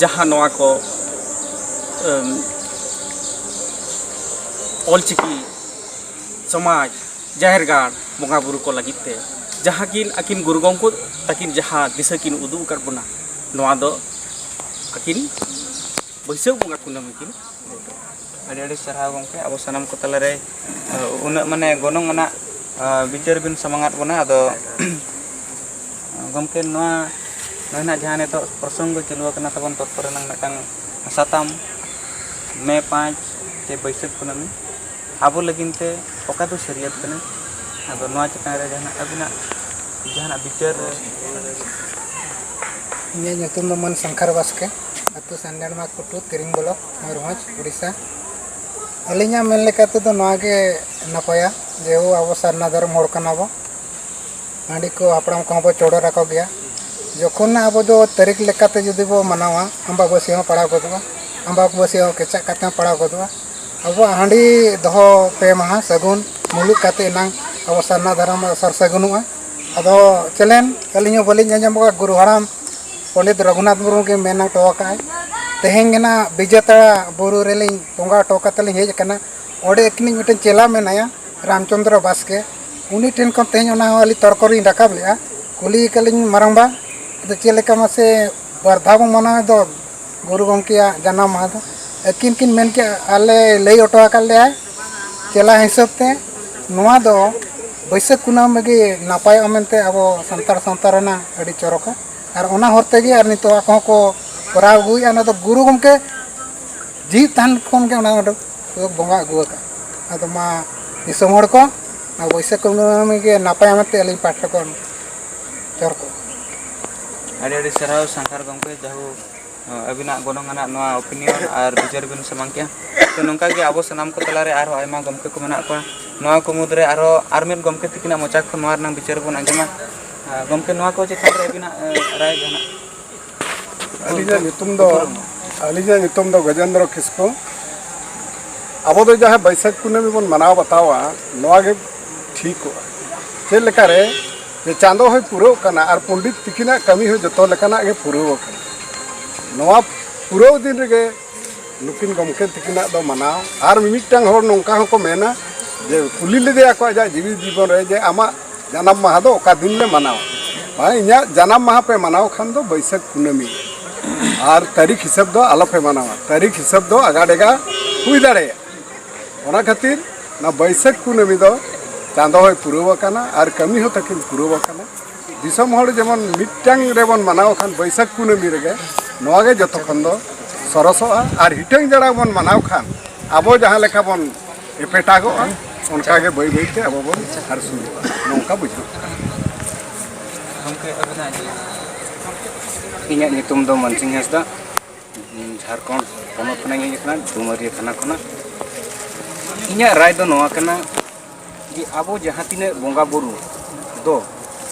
ᱡᱟᱦᱟᱸ ᱱᱚᱣᱟ ᱠᱚ ᱮᱢ, ᱚᱞᱪᱤᱠᱤ ᱥᱚᱢᱟᱡᱽ, ᱡᱟᱦᱮᱨ ᱜᱟᱲ, ᱵᱚᱸᱜᱟ ᱵᱩᱨᱩ ᱠᱚ ᱞᱟᱹᱜᱤᱫ ᱛᱮ ᱡᱟᱦᱟᱸ ᱠᱤᱱ ᱟᱹᱠᱤᱱ ᱜᱩᱨᱩ ᱜᱚᱢᱠᱮ ᱛᱟᱹᱠᱤᱱ ᱡᱟᱦᱟᱸ ᱫᱤᱥᱟᱹ ᱠᱤᱱ ᱩᱫᱩᱜ ᱟᱠᱟᱫ ᱵᱚᱱᱟ, ᱱᱚᱣᱟ ᱫᱚ ᱟᱹᱠᱤᱱ ᱵᱟᱹᱭᱥᱟᱹᱠᱷ ᱵᱚᱸᱜᱟ ᱠᱩᱱᱟᱹᱢᱤ ᱠᱤᱱ ᱞᱟᱹᱭ ᱠᱟᱫᱟ᱾ ᱟᱹᱰᱤ ᱟᱹᱰᱤ ᱥᱟᱨᱦᱟᱣ ᱜᱚᱢᱠᱮ, ᱟᱵᱚ ᱥᱟᱱᱟᱢ ᱠᱚ ᱛᱟᱞᱟᱨᱮ ᱩᱱᱟᱹᱜ ᱢᱟᱱᱮ ᱜᱚᱱᱚᱝ ᱟᱱᱟᱜ ᱵᱤᱪᱟᱹᱨ ᱵᱤᱱ ᱥᱟᱢᱟᱝ ᱟᱫ ᱵᱚᱱᱟ᱾ ᱟᱫᱚ ᱜᱚᱢᱠᱮ, ᱱᱚᱣᱟ ᱱᱚᱜᱼᱚᱭ ᱱᱟᱜ ᱡᱟᱦᱟᱸ ᱱᱤᱛᱚᱜ ᱯᱨᱚᱥᱚᱝᱜᱚ ᱪᱟᱹᱞᱩ ᱟᱠᱟᱱᱟ ᱛᱟᱵᱚᱱ ᱛᱚᱨᱠᱚ ᱨᱮᱱᱟᱜ ᱢᱤᱫᱴᱟᱝ ᱥᱟᱛᱟᱢ, ᱢᱮ ᱯᱟᱸᱪ ᱪᱮ ᱵᱟᱹᱭᱥᱟᱹᱠᱷ ᱠᱩᱱᱟᱹᱢᱤ ᱟᱵᱚ ᱞᱟᱹᱜᱤᱫ ᱛᱮ ᱚᱠᱟ ᱫᱚ ᱥᱟᱹᱨᱤᱭᱟᱹᱛ ᱠᱟᱱᱟ? ᱟᱫᱚ ᱱᱚᱣᱟ ᱪᱮᱛᱟᱱ ᱨᱮ ᱡᱟᱦᱟᱱᱟᱜ ᱟᱹᱵᱤᱱᱟᱜ ᱡᱟᱦᱟᱱᱟᱜ ᱵᱤᱪᱟᱹᱨ? ᱤᱧᱟᱹᱜ ᱧᱩᱛᱩᱢ ᱫᱚ ᱢᱟᱹᱱ ᱥᱚᱝᱠᱟᱨ ᱵᱟᱥᱠᱮ, ᱟᱹᱛᱩ ᱥᱟᱱᱰᱮᱲᱢᱟ ᱠᱩᱴᱩ, ᱛᱤᱨᱤᱝ ᱵᱞᱚᱠ, ᱢᱚᱭᱩᱨᱵᱷᱚᱸᱡᱽ, ᱩᱲᱤᱥᱥᱟ᱾ ᱟᱹᱞᱤᱧᱟᱜ ᱢᱮᱱ ᱞᱮᱠᱟ ᱛᱮᱫᱚ ᱱᱚᱣᱟ ᱜᱮ ᱱᱟᱯᱟᱭᱟ, ᱡᱮᱦᱮᱛᱩ ᱟᱵᱚ ᱥᱟᱨᱱᱟ ᱫᱷᱚᱨᱚᱢ ᱦᱚᱲ ᱠᱟᱱᱟ ᱵᱚ᱾ ᱦᱟᱺᱰᱤ ᱠᱚ ᱦᱟᱯᱲᱟᱢ ᱠᱚᱦᱚᱸ ᱵᱚ ᱪᱚᱰᱚᱨ ᱟᱠᱚ ᱜᱮᱭᱟ᱾ ᱡᱚᱠᱷᱚᱱ ᱟᱵᱚ ᱫᱚ ᱛᱟᱹᱨᱤᱠᱷ ᱞᱮᱠᱟᱛᱮ ᱡᱩᱫᱤ ᱵᱚ ᱢᱟᱱᱟᱣᱟ, ᱟᱢᱵᱟᱵᱟᱹᱥᱭᱟᱹ ᱦᱚᱸ ᱯᱟᱲᱟᱣ ᱜᱚᱫᱚᱜᱼᱟ, ᱟᱢᱵᱟᱵᱟᱹᱥᱭᱟᱹ ᱦᱚᱸ ᱠᱮᱪᱟᱜ ᱠᱟᱛᱮ ᱦᱚᱸ ᱯᱟᱲᱟᱣ ᱜᱚᱫᱚᱜᱼᱟ᱾ ᱟᱵᱚᱣᱟᱜ ᱦᱟᱺᱰᱤ ᱫᱚᱦᱚ ᱯᱮ ᱢᱟᱦᱟ ᱥᱟᱹᱜᱩᱱ ᱢᱩᱞᱩᱜ ᱠᱟᱛᱮ ᱮᱱᱟᱝ ᱟᱵᱚ ᱥᱟᱨᱱᱟ ᱫᱷᱚᱨᱚᱢ ᱥᱟᱨ ᱥᱟᱹᱜᱩᱱᱚᱜᱼᱟ᱾ ᱟᱫᱚ ᱪᱮᱞᱮᱱ ᱟᱹᱞᱤᱧ ᱦᱚᱸ ᱵᱟᱹᱞᱤᱧ ᱟᱸᱡᱚᱢ ᱟᱠᱟᱫ, ᱜᱩᱨᱩ ᱦᱟᱲᱟᱢ ᱯᱚᱱᱰᱤᱛ ᱨᱚᱜᱷᱩᱱᱟᱛᱷ ᱢᱩᱨᱢᱩ ᱜᱮ ᱢᱮᱱ ᱦᱚᱴᱚ ᱟᱠᱟᱫᱼᱟᱭ, ᱛᱮᱦᱮᱧ ᱜᱮ ᱱᱟᱜ ᱵᱤᱡᱮᱛᱟᱲᱟ ᱵᱩᱨᱩ ᱨᱮᱞᱤᱧ ᱵᱚᱸᱜᱟ ᱦᱚᱴᱚ ᱠᱟᱛᱮ ᱞᱤᱧ ᱦᱮᱡ ᱟᱠᱟᱱᱟ᱾ ᱚᱸᱰᱮ ᱟᱹᱠᱤᱱᱤᱡ ᱢᱤᱫᱴᱮᱱ ᱪᱮᱞᱟ ᱢᱮᱱᱟᱭᱟ, ᱨᱟᱢᱪᱚᱸᱫᱽᱨᱚ ᱵᱟᱥᱠᱮ, ᱩᱱᱤ ᱴᱷᱮᱱ ᱠᱷᱚᱱ ᱛᱮᱦᱮᱧ ᱚᱱᱟ ᱦᱚᱸ ᱟᱹᱞᱤᱧ ᱛᱚᱨᱠᱚ ᱞᱤᱧ ᱨᱟᱠᱟᱵ ᱞᱮᱫᱼᱟ᱾ ᱠᱩᱞᱤ ᱠᱟᱫ ᱞᱤᱧ, ᱢᱟᱨᱟᱝᱵᱟ, ᱟᱫᱚ ᱪᱮᱫ ᱞᱮᱠᱟ ᱢᱟᱥᱮ ᱵᱟᱨ ᱫᱷᱟᱣ ᱵᱚᱱ ᱢᱟᱱᱟᱣᱮᱫ ᱫᱚ ᱜᱩᱨᱩ ᱜᱚᱢᱠᱮᱭᱟᱜ ᱡᱟᱱᱟᱢ ᱢᱟᱦᱟ ᱫᱚ? ᱟᱹᱠᱤᱱ ᱠᱤᱱ ᱢᱮᱱ ᱠᱮᱫᱼᱟ, ᱟᱞᱮ ᱞᱟᱹᱭ ᱦᱚᱴᱚ ᱟᱠᱟᱫ ᱞᱮᱭᱟᱭ ᱪᱮᱞᱟ ᱦᱤᱥᱟᱹᱵ ᱛᱮ, ᱱᱚᱣᱟ ᱫᱚ ᱵᱟᱹᱭᱥᱟᱹᱠᱷ ᱠᱩᱱᱟᱹᱢᱤ ᱜᱮ ᱱᱟᱯᱟᱭᱚᱜᱼᱟ ᱢᱮᱱᱛᱮ ᱟᱵᱚ ᱥᱟᱱᱛᱟᱲ ᱥᱟᱶᱛᱟ ᱨᱮᱱᱟᱜ ᱟᱹᱰᱤ ᱪᱚᱨᱚᱠᱟ᱾ ᱟᱨ ᱚᱱᱟ ᱦᱚᱨ ᱛᱮᱜᱮ ᱟᱨ ᱱᱤᱛᱚᱜ ᱟᱠᱚ ᱦᱚᱸᱠᱚ ᱠᱚᱨᱟᱣ ᱟᱹᱜᱩᱭᱮᱫᱼᱟ᱾ ᱚᱱᱟ ᱫᱚ ᱜᱩᱨᱩ ᱜᱚᱢᱠᱮ ᱡᱤᱣᱤᱫ ᱛᱟᱦᱮᱱ ᱠᱷᱚᱱ ᱜᱮ ᱚᱱᱟ ᱫᱚ ᱵᱚᱸᱜᱟ ᱟᱹᱜᱩ ᱟᱠᱟᱫᱼᱟ᱾ ᱟᱫᱚ ᱢᱟ ᱫᱤᱥᱚᱢ ᱦᱚᱲ ᱠᱚ, ᱵᱟᱹᱭᱥᱟᱹᱠᱷ ᱠᱩᱱᱟᱹᱢᱤ ᱜᱮ ᱱᱟᱯᱟᱭᱟ ᱢᱮᱱᱛᱮ ᱟᱹᱞᱤᱧ ᱯᱟᱦᱴᱟ ᱠᱷᱚᱱ ᱡᱚᱦᱟᱨ ᱠᱚ᱾ ᱟᱹᱰᱤ ᱟᱹᱰᱤ ᱥᱟᱨᱦᱟᱣ ᱥᱟᱱᱛᱟᱲ ᱜᱚᱢᱠᱮ, ᱡᱟᱦᱳ ᱟᱹᱵᱤᱱᱟᱜ ᱜᱚᱱᱚᱝ ᱟᱱᱟᱜ ᱱᱚᱣᱟ ᱚᱯᱤᱱᱤᱭᱚᱱ ᱟᱨ ᱵᱤᱪᱟᱹᱨ ᱵᱤᱱ ᱥᱟᱢᱟᱝ ᱠᱮᱜᱼᱟ᱾ ᱛᱚ, ᱱᱚᱝᱠᱟ ᱜᱮ ᱟᱵᱚ ᱥᱟᱱᱟᱢ ᱠᱚ ᱛᱟᱞᱟᱨᱮ ᱟᱨᱦᱚᱸ ᱟᱭᱢᱟ ᱜᱚᱢᱠᱮ ᱠᱚ ᱢᱮᱱᱟᱜ ᱠᱚᱣᱟ᱾ ᱱᱚᱣᱟ ᱠᱚ ᱢᱩᱫᱽᱨᱮ ᱟᱨᱦᱚᱸ ᱟᱨ ᱢᱤᱫ ᱜᱚᱢᱠᱮ ᱛᱤᱠᱤᱱᱟᱜ ᱢᱚᱪᱟ ᱠᱷᱚᱱ ᱱᱚᱣᱟ ᱨᱮᱱᱟᱜ ᱵᱤᱪᱟᱹᱨ ᱵᱚᱱ ᱟᱸᱡᱚᱢᱟ᱾ ᱟᱨ ᱜᱚᱢᱠᱮ, ᱱᱚᱣᱟ ᱠᱚ ᱪᱮᱛᱟᱱ ᱨᱮ ᱟᱹᱵᱤᱱᱟᱜ, ᱮ, ᱨᱟᱭ ᱡᱟᱦᱟᱱᱟᱜ? ᱟᱹᱞᱤᱧᱟᱜ ᱧᱩᱛᱩᱢ ᱫᱚ, ᱟᱹᱞᱤᱧᱟᱜ ᱧᱩᱛᱩᱢ ᱫᱚ ᱜᱚᱡᱮᱱᱫᱨᱚ ᱠᱤᱥᱠᱩ᱾ ᱟᱵᱚ ᱫᱚ ᱡᱟᱦᱟᱸ ᱵᱟᱹᱭᱥᱟᱹᱠᱷ ᱠᱩᱱᱟᱹᱢᱤ ᱵᱚᱱ ᱢᱟᱱᱟᱣ ᱵᱟᱛᱟᱣᱟ, ᱱᱚᱣᱟ ᱜᱮ ᱴᱷᱤᱠᱚᱜᱼᱟ᱾ ᱪᱮᱫ ᱞᱮᱠᱟᱨᱮ ᱡᱮ ᱪᱟᱸᱫᱚ ᱦᱚᱸᱭ ᱯᱩᱨᱟᱹᱣ ᱠᱟᱱᱟ ᱟᱨ ᱯᱚᱱᱰᱤᱛ ᱛᱤᱠᱤᱱᱟᱜ ᱠᱟᱹᱢᱤ ᱦᱚᱸ ᱡᱚᱛᱚ ᱞᱮᱠᱟᱱᱟᱜ ᱜᱮ ᱯᱩᱨᱟᱹᱣ ᱟᱠᱟᱱᱟ᱾ ᱱᱚᱣᱟ ᱯᱩᱨᱟᱹᱣ ᱫᱤᱱ ᱨᱮᱜᱮ ᱱᱩᱠᱤᱱ ᱜᱚᱢᱠᱮ ᱛᱤᱠᱤᱱᱟᱜ ᱫᱚ ᱢᱟᱱᱟᱣ᱾ ᱟᱨ ᱢᱤᱢᱤᱫᱴᱟᱝ ᱦᱚᱲ ᱱᱚᱝᱠᱟ ᱦᱚᱸᱠᱚ ᱢᱮᱱᱟ ᱡᱮ, ᱠᱩᱞᱤ ᱞᱮᱫᱮᱭᱟ ᱠᱚ ᱟᱡᱟᱜ ᱡᱤᱣᱤ ᱡᱤᱵᱚᱱ ᱨᱮ ᱡᱮ, "ᱟᱢᱟᱜ ᱡᱟᱱᱟᱢ ᱢᱟᱦᱟ ᱫᱚ ᱚᱠᱟ ᱫᱤᱱ ᱞᱮ ᱢᱟᱱᱟᱣᱟ?" ᱵᱟᱝ, ᱤᱧᱟᱹᱜ ᱡᱟᱱᱟᱢ ᱢᱟᱦᱟ ᱯᱮ ᱢᱟᱱᱟᱣ ᱠᱷᱟᱱ ᱫᱚ ᱵᱟᱹᱭᱥᱟᱹᱠᱷ ᱠᱩᱱᱟᱹᱢᱤ, ᱟᱨ ᱛᱟᱹᱨᱤᱠᱷ ᱦᱤᱥᱟᱹᱵ ᱫᱚ ᱟᱞᱚᱯᱮ ᱢᱟᱱᱟᱣᱟ᱾ ᱛᱟᱹᱨᱤᱠᱷ ᱦᱤᱥᱟᱹᱵ ᱫᱚ ᱟᱜᱟ ᱰᱮᱜᱟ ᱦᱩᱭ ᱫᱟᱲᱮᱭᱟᱜᱼᱟ᱾ ᱚᱱᱟ ᱠᱷᱟᱹᱛᱤᱨ ᱚᱱᱟ ᱵᱟᱹᱭᱥᱟᱹᱠᱷ ᱠᱩᱱᱟᱹᱢᱤ ᱫᱚ ᱪᱟᱸᱫᱚ ᱦᱚᱸᱭ ᱯᱩᱨᱟᱹᱣ ᱟᱠᱟᱱᱟ ᱟᱨ ᱠᱟᱹᱢᱤ ᱦᱚᱸ ᱛᱟᱹᱠᱤᱱ ᱯᱩᱨᱟᱹᱣ ᱟᱠᱟᱱᱟ᱾ ᱫᱤᱥᱚᱢ ᱦᱚᱲ ᱡᱮᱢᱚᱱ ᱢᱤᱫᱴᱟᱝ ᱨᱮᱵᱚᱱ ᱢᱟᱱᱟᱣ ᱠᱷᱟᱱ ᱵᱟᱹᱭᱥᱟᱹᱠᱷ ᱠᱩᱱᱟᱹᱢᱤ ᱨᱮᱜᱮ, ᱱᱚᱣᱟ ᱜᱮ ᱡᱚᱛᱚ ᱠᱷᱚᱱ ᱫᱚ ᱥᱚᱨᱚᱥᱚᱜᱼᱟ᱾ ᱟᱨ ᱦᱤᱴᱟᱹᱝ ᱡᱟᱲᱟᱝ ᱵᱚᱱ ᱢᱟᱱᱟᱣ ᱠᱷᱟᱱ ᱟᱵᱚ ᱡᱟᱦᱟᱸ ᱞᱮᱠᱟ ᱵᱚᱱ ᱮᱯᱮᱴᱟᱜᱚᱜᱼᱟ, ᱚᱱᱠᱟ ᱜᱮ ᱵᱟᱹᱭ ᱵᱟᱹᱭ ᱛᱮ ᱟᱵᱚ ᱵᱚᱱ ᱦᱟᱨᱥᱩᱞᱚᱜᱼᱟ, ᱱᱚᱝᱠᱟ ᱵᱩᱡᱷᱟᱹᱜ ᱠᱟᱱᱟ᱾ ᱜᱚᱢᱠᱮ, ᱟᱹᱵᱤᱱᱟᱜ ᱤᱧᱟᱹᱜ ᱧᱩᱛᱩᱢ ᱫᱚ ᱢᱟᱱᱥᱤᱝ ᱦᱟᱸᱥᱫᱟ, ᱡᱷᱟᱲᱠᱷᱚᱸᱰ ᱯᱚᱱᱚᱛ ᱠᱷᱚᱱᱟᱜ ᱤᱧ ᱦᱮᱡ ᱟᱠᱟᱱᱟ, ᱰᱩᱢᱟᱹᱨᱤᱭᱟᱹ ᱛᱷᱟᱱᱟ ᱠᱷᱚᱱᱟᱜ᱾ ᱤᱧᱟᱹᱜ ᱨᱟᱭ ᱫᱚ ᱱᱚᱣᱟ ᱠᱟᱱᱟ ᱡᱮ ᱟᱵᱚ ᱡᱟᱦᱟᱸ ᱛᱤᱱᱟᱹᱜ ᱵᱚᱸᱜᱟ ᱵᱩᱨᱩ ᱫᱚ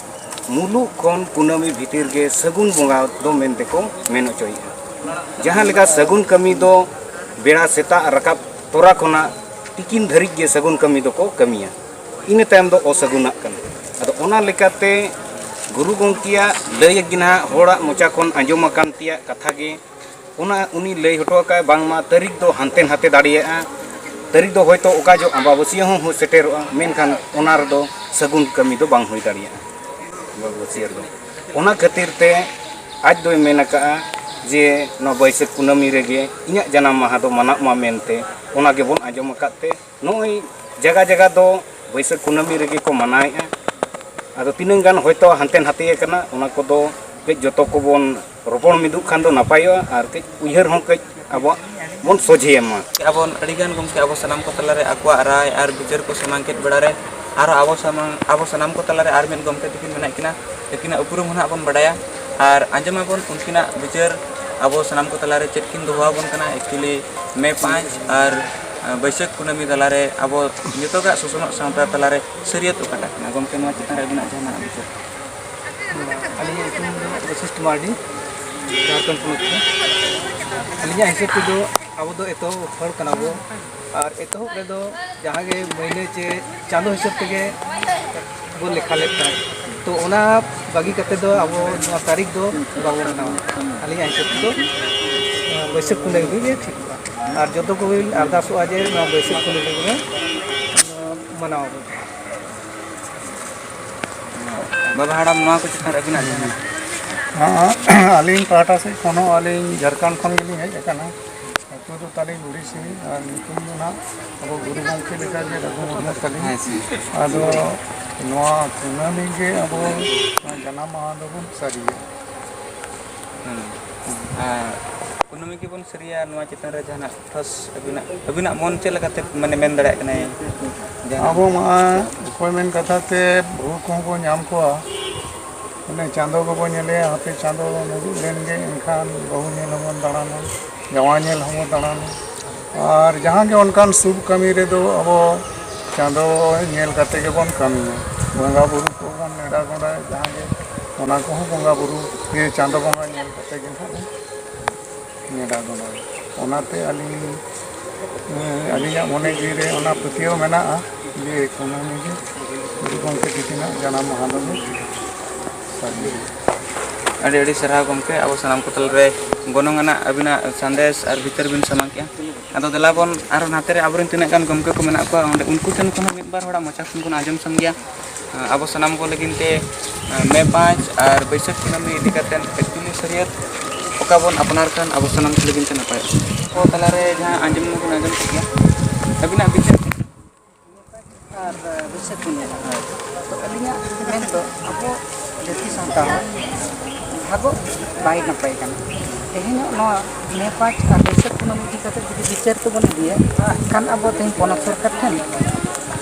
ᱢᱩᱞᱩᱜ ᱠᱷᱚᱱ ᱠᱩᱱᱟᱹᱢᱤ ᱵᱷᱤᱛᱤᱨ ᱜᱮ ᱥᱟᱹᱜᱩᱱ ᱵᱚᱸᱜᱟ ᱫᱚ ᱢᱮᱱ ᱛᱮᱠᱚ ᱢᱮᱱ ᱦᱚᱪᱚᱭᱮᱫᱼᱟ᱾ ᱡᱟᱦᱟᱸ ᱞᱮᱠᱟ ᱥᱟᱹᱜᱩᱱ ᱠᱟᱹᱢᱤ ᱫᱚ ᱵᱮᱲᱟ ᱥᱮᱛᱟᱜ ᱨᱟᱠᱟᱵ ᱛᱚᱨᱟ ᱠᱷᱚᱱᱟᱜ ᱛᱤᱠᱤᱱ ᱫᱷᱟᱹᱨᱤᱡ ᱜᱮ ᱥᱟᱹᱜᱩᱱ ᱠᱟᱹᱢᱤ ᱫᱚᱠᱚ ᱠᱟᱹᱢᱤᱭᱟ, ᱤᱱᱟᱹ ᱛᱟᱭᱚᱢ ᱫᱚ ᱚᱥᱟᱹᱜᱩᱱᱟᱜ ᱠᱟᱱᱟ᱾ ᱟᱫᱚ ᱚᱱᱟ ᱞᱮᱠᱟᱛᱮ ᱜᱩᱨᱩ ᱜᱚᱢᱠᱮᱭᱟᱜ ᱞᱟᱹᱭ ᱜᱮ ᱱᱟᱦᱟᱜ ᱦᱚᱲᱟᱜ ᱢᱚᱪᱟ ᱠᱷᱚᱱ ᱟᱸᱡᱚᱢ ᱟᱠᱟᱱ ᱛᱮᱭᱟᱜ ᱠᱟᱛᱷᱟ ᱜᱮ, ᱚᱱᱟ ᱩᱱᱤ ᱞᱟᱹᱭ ᱦᱚᱴᱚ ᱟᱠᱟᱫ ᱵᱟᱝᱢᱟ ᱛᱟᱹᱨᱤᱠᱷ ᱫᱚ ᱦᱟᱱᱛᱮ ᱱᱟᱛᱮ ᱫᱟᱲᱮᱭᱟᱜᱼᱟ, ᱛᱟᱹᱨᱤᱠᱷ ᱫᱚ ᱦᱚᱭᱛᱳ ᱚᱠᱟ ᱡᱚᱦᱚᱜ ᱟᱢᱵᱟᱵᱟᱹᱥᱭᱟᱹ ᱦᱚᱸ ᱦᱩᱭ ᱥᱮᱴᱮᱨᱚᱜᱼᱟ, ᱢᱮᱱᱠᱷᱟᱱ ᱚᱱᱟ ᱨᱮᱫᱚ ᱥᱟᱹᱜᱩᱱ ᱠᱟᱹᱢᱤ ᱫᱚ ᱵᱟᱝ ᱦᱩᱭ ᱫᱟᱲᱮᱭᱟᱜᱼᱟ ᱟᱢᱵᱟᱵᱟᱹᱥᱭᱟᱹ ᱨᱮᱫᱚ᱾ ᱚᱱᱟ ᱠᱷᱟᱹᱛᱤᱨ ᱛᱮ ᱟᱡ ᱫᱚᱭ ᱢᱮᱱ ᱟᱠᱟᱫᱼᱟ ᱡᱮ ᱱᱚᱣᱟ ᱵᱟᱹᱭᱥᱟᱹᱠᱷ ᱠᱩᱱᱟᱹᱢᱤ ᱨᱮᱜᱮ ᱤᱧᱟᱹᱜ ᱡᱟᱱᱟᱢ ᱢᱟᱦᱟ ᱫᱚ ᱢᱟᱱᱟᱜ ᱢᱟ ᱢᱮᱱᱛᱮ, ᱚᱱᱟ ᱜᱮᱵᱚᱱ ᱟᱸᱡᱚᱢ ᱟᱠᱟᱫ ᱛᱮ ᱱᱚᱜᱼᱚᱭ ᱡᱟᱭᱜᱟ ᱡᱟᱭᱜᱟ ᱫᱚ ᱵᱟᱹᱭᱥᱟᱹᱠᱷ ᱠᱩᱱᱟᱹᱢᱤ ᱨᱮᱜᱮ ᱠᱚ ᱢᱟᱱᱟᱣᱮᱫᱼᱟ᱾ ᱟᱫᱚ ᱛᱤᱱᱟᱹᱝ ᱜᱟᱱ ᱦᱚᱭᱛᱳ ᱦᱟᱱᱛᱮ ᱱᱟᱛᱮ ᱟᱠᱟᱱᱟ, ᱚᱱᱟ ᱠᱚᱫᱚ ᱠᱟᱹᱡ ᱡᱚᱛᱚ ᱠᱚᱵᱚᱱ ᱨᱚᱯᱚᱲ ᱢᱤᱫᱚᱜ ᱠᱷᱟᱱ ᱫᱚ ᱱᱟᱯᱟᱭᱚᱜᱼᱟ, ᱟᱨ ᱠᱟᱹᱡ ᱩᱭᱦᱟᱹᱨ ᱦᱚᱸ ᱠᱟᱹᱡ ᱟᱵᱚᱣᱟᱜ ᱵᱚᱱ ᱥᱚᱡᱷᱮᱭᱟ ᱢᱟ᱾ ᱟᱵᱚ ᱟᱹᱰᱤᱜᱟᱱ ᱜᱚᱢᱠᱮ ᱟᱵᱚ ᱥᱟᱱᱟᱢ ᱠᱚ ᱛᱟᱞᱟᱨᱮ ᱟᱠᱚᱣᱟᱜ ᱨᱟᱭ ᱟᱨ ᱵᱤᱪᱟᱹᱨ ᱠᱚ ᱥᱟᱢᱟᱝ ᱠᱮᱫ ᱵᱮᱲᱟᱨᱮ ᱟᱨᱦᱚᱸ ᱟᱵᱚ ᱥᱟᱢᱟᱝ, ᱟᱵᱚ ᱥᱟᱱᱟᱢ ᱠᱚ ᱛᱟᱞᱟᱨᱮ ᱟᱨ ᱢᱤᱫ ᱜᱚᱢᱠᱮ ᱛᱟᱹᱠᱤᱱ ᱢᱮᱱᱟᱜ ᱠᱤᱱᱟ, ᱟᱹᱠᱤᱱᱟᱜ ᱩᱯᱨᱩᱢ ᱦᱚᱸ ᱱᱟᱦᱟᱜ ᱵᱚᱱ ᱵᱟᱰᱟᱭᱟ᱾ ᱟᱨ ᱟᱸᱡᱚᱢᱟᱵᱚᱱ ᱩᱱᱠᱤᱱᱟᱜ ᱵᱤᱪᱟᱹᱨ ᱟᱵᱚ ᱥᱟᱱᱟᱢ ᱠᱚ ᱛᱟᱞᱟᱨᱮ ᱪᱮᱫ ᱠᱤᱱ ᱫᱚᱦᱚ ᱟᱵᱚᱱ ᱠᱟᱱᱟ᱾ Actually, ᱢᱮ ᱯᱟᱸᱪ ᱟᱨ ᱵᱟᱹᱭᱥᱟᱹᱠᱷ ᱠᱩᱱᱟᱹᱢᱤ ᱛᱟᱞᱟᱨᱮ ᱟᱵᱚ ᱡᱚᱛᱚᱜᱟᱜ ᱥᱚᱥᱚᱱᱚᱜ ᱥᱟᱶᱛᱟ ᱛᱟᱞᱟᱨᱮ ᱥᱟᱹᱨᱤᱭᱟᱹᱛ ᱚᱠᱟᱴᱟᱜ ᱠᱟᱱᱟ? ᱜᱚᱢᱠᱮ, ᱱᱚᱣᱟ ᱪᱮᱛᱟᱱ ᱨᱮ ᱟᱹᱵᱤᱱᱟᱜ ᱡᱟᱦᱟᱱᱟᱜ ᱵᱤᱪᱟᱹᱨ? ᱟᱹᱞᱤᱧᱟᱜ ᱧᱩᱛᱩᱢ ᱫᱚ ᱵᱚᱥᱤᱥᱴ ᱢᱟᱨᱰᱤ, ᱡᱷᱟᱲᱠᱷᱚᱸᱰ ᱯᱚᱱᱚᱛ ᱠᱷᱚᱱ᱾ ᱟᱹᱞᱤᱧᱟᱜ ᱦᱤᱥᱟᱹᱵ ᱛᱮᱫᱚ ᱟᱵᱚ ᱫᱚ ᱮᱛᱚᱦᱚᱵ ᱦᱚᱲ ᱠᱟᱱᱟ ᱵᱚ, ᱟᱨ ᱮᱛᱚᱦᱚᱵ ᱨᱮᱫᱚ ᱡᱟᱦᱟᱸ ᱜᱮ ᱢᱟᱹᱦᱱᱟᱹ ᱪᱮ ᱪᱟᱸᱫᱚ ᱦᱤᱥᱟᱹᱵ ᱛᱮᱜᱮ ᱵᱚ ᱞᱮᱠᱷᱟ ᱞᱮᱫ ᱛᱟᱦᱮᱸᱫ᱾ ᱛᱚ, ᱚᱱᱟ ᱵᱟᱹᱜᱤ ᱠᱟᱛᱮ ᱫᱚ ᱟᱵᱚ ᱱᱚᱣᱟ ᱛᱟᱹᱨᱤᱠᱷ ᱫᱚ ᱵᱟᱵᱚ ᱢᱟᱱᱟᱣᱟ᱾ ᱟᱹᱞᱤᱧᱟᱜ ᱦᱤᱥᱟᱹᱵ ᱛᱮᱫᱚ, ᱟᱸ, ᱵᱟᱹᱭᱥᱟᱹᱠᱷ ᱠᱩᱱᱟᱹᱢᱤ ᱜᱮ ᱴᱷᱤᱠᱚᱜᱼᱟ᱾ ᱟᱨ ᱡᱚᱛᱚ ᱠᱚᱜᱮ ᱞᱤᱧ ᱟᱨᱫᱟᱥᱚᱜᱼᱟ ᱡᱮ ᱱᱚᱣᱟ ᱵᱟᱹᱭᱥᱟᱹᱠᱷ ᱠᱩᱱᱟᱹᱢᱤ ᱜᱮᱵᱚᱱ, ᱟᱸ, ᱢᱟᱱᱟᱣ ᱟᱵᱚᱱ᱾ ᱵᱟᱵᱟ ᱦᱟᱲᱟᱢ, ᱱᱚᱣᱟ ᱠᱚ ᱪᱮᱛᱟᱱ ᱨᱮ ᱟᱹᱵᱤᱱᱟᱜ ᱡᱟᱦᱟᱸ? ᱦᱮᱸ, ᱟᱹᱞᱤᱧ ᱯᱟᱦᱴᱟ ᱥᱮᱫ ᱠᱷᱚᱱ ᱦᱚᱸ, ᱟᱹᱞᱤᱧ ᱡᱷᱟᱲᱠᱷᱚᱸᱰ ᱠᱷᱚᱱ ᱜᱮᱞᱤᱧ ᱦᱮᱡ ᱟᱠᱟᱱᱟ᱾ ᱟᱹᱛᱩ ᱫᱚ ᱛᱟᱹᱞᱤᱧ ᱳᱰᱤᱥᱤ, ᱟᱨ ᱧᱩᱛᱩᱢ ᱫᱚ ᱱᱟᱦᱟᱜ ᱟᱵᱚ ᱜᱩᱨᱩ ᱜᱚᱢᱠᱮ ᱞᱮᱠᱟᱜᱮ ᱨᱟᱹᱜᱷᱩ ᱢᱩᱨᱢᱩ ᱛᱟᱹᱞᱤᱧ᱾ ᱦᱮᱸ, ᱥᱮ᱾ ᱟᱫᱚ ᱱᱚᱣᱟ ᱠᱩᱱᱟᱹᱢᱤ ᱜᱮ ᱟᱵᱚ ᱡᱟᱱᱟᱢ ᱢᱟᱦᱟ ᱫᱚᱵᱚᱱ ᱥᱟᱹᱨᱤᱭᱟ᱾ ᱦᱮᱸ᱾ ᱟᱨ ᱠᱩᱱᱟᱹᱢᱤ ᱜᱮᱵᱚᱱ ᱥᱟᱹᱨᱤᱭᱟ, ᱱᱚᱣᱟ ᱪᱮᱛᱟᱱ ᱨᱮ ᱡᱟᱦᱟᱱᱟᱜ ᱴᱷᱚᱥ ᱟᱹᱵᱤᱱᱟᱜ, ᱟᱹᱵᱤᱱᱟᱜ ᱢᱚᱱ ᱪᱮᱫ ᱞᱮᱠᱟᱛᱮ, ᱢᱟᱱᱮ, ᱢᱮᱱ ᱫᱟᱲᱮᱭᱟᱜ ᱠᱟᱱᱟᱭ? ᱡᱟᱦᱟᱱᱟᱜ ᱟᱵᱚ ᱢᱟ ᱚᱠᱚᱭ ᱢᱮᱱ ᱠᱟᱛᱷᱟ ᱛᱮ ᱵᱟᱹᱦᱩ ᱠᱚᱦᱚᱸ ᱵᱚᱱ ᱧᱟᱢ ᱠᱚᱣᱟ, ᱢᱟᱱᱮ, ᱪᱟᱸᱫᱚ ᱜᱮᱵᱚᱱ ᱧᱮᱞᱮᱭᱟ, ᱦᱟᱯᱮ ᱪᱟᱸᱫᱚ ᱢᱩᱞᱩᱡ ᱞᱮᱱ ᱜᱮ, ᱮᱱᱠᱷᱟᱱ ᱵᱟᱹᱦᱩ ᱧᱮᱞ ᱦᱚᱸᱵᱚᱱ ᱫᱟᱬᱟᱱᱟ, ᱡᱟᱶᱟᱭ ᱧᱮᱞ ᱦᱚᱸᱵᱚᱱ ᱫᱟᱬᱟᱱᱟ᱾ ᱟᱨ ᱡᱟᱦᱟᱸ ᱜᱮ ᱚᱱᱠᱟᱱ ᱥᱩᱵ ᱠᱟᱹᱢᱤ ᱨᱮᱫᱚ ᱟᱵᱚ ᱪᱟᱸᱫᱚ ᱧᱮᱞ ᱠᱟᱛᱮ ᱜᱮᱵᱚᱱ ᱠᱟᱹᱢᱤᱭᱟ᱾ ᱵᱚᱸᱜᱟ ᱵᱩᱨᱩ ᱠᱚᱵᱚᱱ ᱱᱮᱰᱟ ᱜᱚᱸᱰᱟᱭᱟ, ᱡᱟᱦᱟᱸ ᱜᱮ, ᱚᱱᱟ ᱠᱚᱦᱚᱸ ᱵᱚᱸᱜᱟ ᱵᱩᱨᱩ ᱜᱮ ᱪᱟᱸᱫᱚ ᱵᱚᱸᱜᱟ ᱧᱮᱞ ᱠᱟᱛᱮ ᱜᱮ ᱱᱟᱦᱟᱜ ᱵᱚᱱ ᱱᱮᱰᱟ ᱜᱚᱸᱰᱟᱭᱟ᱾ ᱚᱱᱟᱛᱮ ᱟᱹᱞᱤᱧ, ᱮᱸ, ᱟᱹᱞᱤᱧᱟᱜ ᱢᱚᱱᱮ ᱡᱤᱣᱤ ᱨᱮ ᱚᱱᱟ ᱯᱟᱹᱛᱭᱟᱹᱣ ᱢᱮᱱᱟᱜᱼᱟ ᱡᱮ ᱠᱩᱱᱟᱹᱢᱤ ᱜᱮ ᱜᱩᱨᱩ ᱜᱚᱢᱠᱮ ᱛᱤᱠᱤᱱᱟᱜ ᱡᱟᱱᱟᱢ ᱢᱟᱦᱟ ᱫᱚᱵᱚᱱ ᱥᱟᱹᱨᱤᱭᱟ᱾ ᱟᱹᱰᱤ ᱟᱹᱰᱤ ᱥᱟᱨᱦᱟᱣ ᱜᱚᱢᱠᱮ, ᱟᱵᱚ ᱥᱟᱱᱟᱢ ᱠᱚ ᱛᱟᱞᱟᱨᱮ ᱜᱚᱱᱚᱝ ᱟᱱᱟᱜ ᱟᱹᱵᱤᱱᱟᱜ ᱥᱟᱸᱫᱮᱥ ᱟᱨ ᱵᱷᱤᱛᱟᱹᱨ ᱵᱤᱱ ᱥᱟᱢᱟᱝ ᱠᱮᱜᱼᱟ᱾ ᱟᱫᱚ ᱫᱮᱞᱟ ᱵᱚᱱ ᱟᱨᱦᱚᱸ ᱱᱟᱛᱮ ᱨᱮ ᱟᱵᱚᱨᱮᱱ ᱛᱤᱱᱟᱹᱜ ᱜᱟᱱ ᱜᱚᱢᱠᱮ ᱠᱚ ᱢᱮᱱᱟᱜ ᱠᱚᱣᱟ, ᱚᱸᱰᱮ ᱩᱱᱠᱩ ᱴᱷᱮᱱ ᱠᱷᱚᱱ ᱦᱚᱸ ᱢᱤᱫ ᱵᱟᱨ ᱦᱚᱲᱟᱜ ᱢᱚᱪᱟ ᱠᱷᱚᱱ ᱵᱚᱱ ᱟᱸᱡᱚᱢ ᱥᱟᱢᱜᱮᱭᱟ᱾ ᱟᱵᱚ ᱥᱟᱱᱟᱢ ᱠᱚ ᱞᱟᱹᱜᱤᱫ ᱛᱮ, ᱢᱮ ᱯᱟᱸᱪ ᱟᱨ ᱵᱟᱹᱭᱥᱟᱹᱠᱷ ᱠᱩᱱᱟᱹᱢᱤ ᱤᱫᱤ ᱠᱟᱛᱮ actually ᱥᱟᱹᱨᱤᱭᱟᱹᱛ ᱚᱠᱟ ᱵᱚᱱ ᱟᱯᱱᱟᱨ ᱠᱷᱟᱱ ᱟᱵᱚ ᱥᱟᱱᱟᱢ ᱠᱚ ᱞᱟᱹᱜᱤᱫ ᱛᱮ ᱱᱟᱯᱟᱭᱚᱜᱼᱟ᱾ ᱠᱚ ᱛᱟᱞᱟᱨᱮ ᱡᱟᱦᱟᱸ ᱟᱸᱡᱚᱢ ᱢᱟᱵᱚᱱ ᱟᱸᱡᱚᱢ ᱠᱮᱫ ᱜᱮᱭᱟ, ᱟᱹᱵᱤᱱᱟᱜ ᱵᱤᱪᱟᱹᱨ? ᱟᱨ ᱵᱟᱹᱭᱥᱟᱹᱠᱷ ᱠᱩᱱᱟᱹᱢᱤ᱾ ᱛᱚ, ᱟᱹᱞᱤᱧᱟᱜ ᱢᱮᱱ ᱫᱚ ᱟᱵᱚ ᱡᱟᱹᱛᱤ ᱥᱟᱱᱛᱟᱲ ᱵᱷᱟᱜᱚᱜ ᱵᱟᱭ ᱱᱟᱯᱟᱭ ᱠᱟᱱᱟ᱾ ᱛᱮᱦᱮᱧᱚᱜ ᱱᱚᱣᱟ ᱢᱮ ᱯᱟᱸᱪ ᱟᱨ ᱵᱟᱹᱭᱥᱟᱹᱠᱷ ᱠᱩᱱᱟᱹᱢᱤ ᱤᱫᱤ ᱠᱟᱛᱮ ᱡᱩᱫᱤ ᱵᱤᱪᱟᱹᱨ ᱛᱮᱵᱚᱱ ᱤᱫᱤᱭᱟ, ᱠᱷᱟᱱ ᱟᱵᱚ ᱛᱮᱦᱮᱧ ᱯᱚᱱᱚᱛ ᱥᱚᱨᱠᱟᱨ ᱴᱷᱮᱱ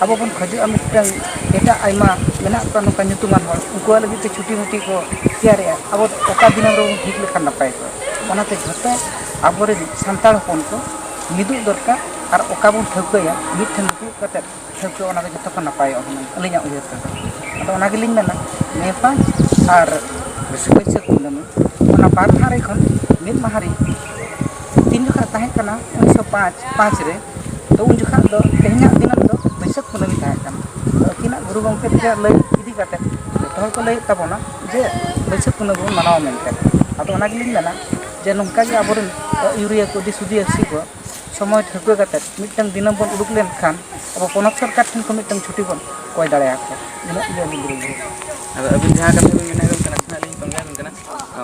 ᱟᱵᱚ ᱵᱚᱱ ᱠᱷᱚᱡᱚᱜᱼᱟ ᱢᱤᱫᱴᱟᱝ ᱮᱴᱟᱜ ᱟᱭᱢᱟ ᱢᱮᱱᱟᱜ ᱠᱚᱣᱟ ᱱᱚᱝᱠᱟ ᱧᱩᱛᱩᱢᱟᱱ ᱦᱚᱲ, ᱩᱱᱠᱩᱣᱟᱜ ᱞᱟᱹᱜᱤᱫ ᱛᱮ ᱪᱷᱩᱴᱤ ᱢᱩᱴᱤ ᱠᱚ ᱛᱮᱭᱟᱨᱮᱜᱼᱟ᱾ ᱟᱵᱚ ᱚᱠᱟ ᱫᱤᱱᱟᱹᱢ ᱨᱮᱵᱚᱱ ᱴᱷᱤᱠ ᱞᱮᱠᱷᱟᱱ ᱱᱟᱯᱟᱭ ᱠᱚᱜᱼᱟ? ᱚᱱᱟᱛᱮ ᱡᱷᱚᱛᱚ ᱟᱵᱚᱨᱮᱱ ᱥᱟᱱᱛᱟᱲ ᱦᱚᱯᱚᱱ ᱠᱚ ᱢᱤᱫᱚᱜ ᱫᱚᱨᱠᱟᱨ᱾ ᱟᱨ ᱚᱠᱟ ᱵᱚᱱ ᱴᱷᱟᱹᱣᱠᱟᱹᱭᱟ ᱢᱤᱫ ᱴᱷᱮᱱ ᱫᱩᱲᱩᱵ ᱠᱟᱛᱮ ᱴᱷᱟᱹᱣᱠᱟᱹ, ᱚᱱᱟ ᱫᱚ ᱡᱷᱚᱛᱚ ᱠᱷᱚᱱ ᱱᱟᱯᱟᱭᱚᱜᱼᱟ ᱦᱩᱱᱟᱹᱝ, ᱟᱹᱞᱤᱧᱟᱜ ᱩᱭᱦᱟᱹᱨ ᱛᱮᱫᱚ᱾ ᱟᱫᱚ ᱚᱱᱟ ᱜᱮᱞᱤᱧ ᱢᱮᱱᱟ, ᱢᱮ ᱯᱟᱸᱪ ᱟᱨ ᱵᱟᱹᱭᱥᱟᱹᱠᱷ ᱠᱩᱱᱟᱹᱢᱤ, ᱚᱱᱟ ᱵᱟᱨ ᱢᱟᱦᱟ ᱨᱮ ᱠᱷᱚᱱ ᱢᱤᱫ ᱢᱟᱦᱟ ᱨᱮ ᱛᱤᱱ ᱡᱚᱠᱷᱟᱜ ᱛᱟᱦᱮᱸ ᱠᱟᱱᱟ ᱩᱱᱤᱥᱥᱚ ᱯᱟᱸᱪ ᱯᱟᱸᱪ ᱨᱮ, ᱛᱚ ᱩᱱ ᱡᱚᱠᱷᱟᱜ ᱫᱚ ᱛᱮᱦᱮᱧᱟᱜ ᱫᱤᱱᱟᱹᱢ ᱫᱚ ᱵᱟᱹᱭᱥᱟᱹᱠᱷ ᱠᱩᱱᱟᱹᱢᱤ ᱛᱟᱦᱮᱸ ᱠᱟᱱᱟ᱾ ᱛᱚ ᱟᱹᱠᱤᱱᱟᱜ ᱜᱩᱨᱩ ᱜᱚᱢᱠᱮ ᱛᱟᱹᱠᱤᱱᱟᱜ ᱞᱟᱹᱭ ᱤᱫᱤ ᱠᱟᱛᱮ ᱡᱚᱛᱚ ᱦᱚᱲ ᱠᱚ ᱞᱟᱹᱭᱮᱫ ᱛᱟᱵᱚᱱᱟ ᱡᱮ ᱵᱟᱹᱭᱥᱟᱹᱠᱷ ᱠᱩᱱᱟᱹᱢᱤ ᱵᱚᱱ ᱢᱟᱱᱟᱣᱟ ᱢᱮᱱᱛᱮ᱾ ᱟᱫᱚ ᱚᱱᱟ ᱜᱮᱞᱤᱧ ᱢᱮᱱᱟ ᱡᱮ ᱱᱚᱝᱠᱟ ᱜᱮ ᱟᱵᱚᱨᱮᱱ ᱟᱹᱭᱩᱨᱤᱭᱟᱹ ᱠᱚ, ᱫᱤᱥ ᱦᱩᱫᱤᱥᱤ ᱠᱚ ᱥᱚᱢᱚᱭ ᱴᱷᱟᱹᱣᱠᱟᱹ ᱠᱟᱛᱮ ᱢᱤᱫᱴᱟᱝ ᱫᱤᱱᱟᱹᱢ ᱵᱚᱱ ᱩᱰᱩᱠ ᱞᱮᱱᱠᱷᱟᱱ ᱟᱵᱚ ᱯᱚᱱᱚᱛ ᱥᱚᱨᱠᱟᱨ ᱴᱷᱮᱱ ᱠᱷᱚᱱ ᱢᱤᱫᱴᱟᱝ ᱪᱷᱩᱴᱤ ᱵᱚᱱ ᱠᱚᱭ ᱫᱟᱲᱮᱭᱟᱠᱚᱣᱟ᱾ ᱤᱱᱟᱹᱜ ᱜᱮ ᱟᱹᱞᱤᱧ ᱫᱚᱞᱤᱧ ᱞᱟᱹᱭᱟ᱾ ᱟᱫᱚ ᱟᱹᱵᱤᱱ ᱡᱟᱦᱟᱸ ᱠᱟᱛᱷᱟ ᱵᱤᱱ ᱢᱮᱱᱮᱫ ᱠᱟᱱ ᱛᱟᱦᱮᱱᱟ, ᱱᱟᱥᱮᱱᱟᱜ ᱞᱤᱧ ᱛᱚᱸᱜᱮ ᱟᱵᱤᱱ ᱠᱟᱱᱟ᱾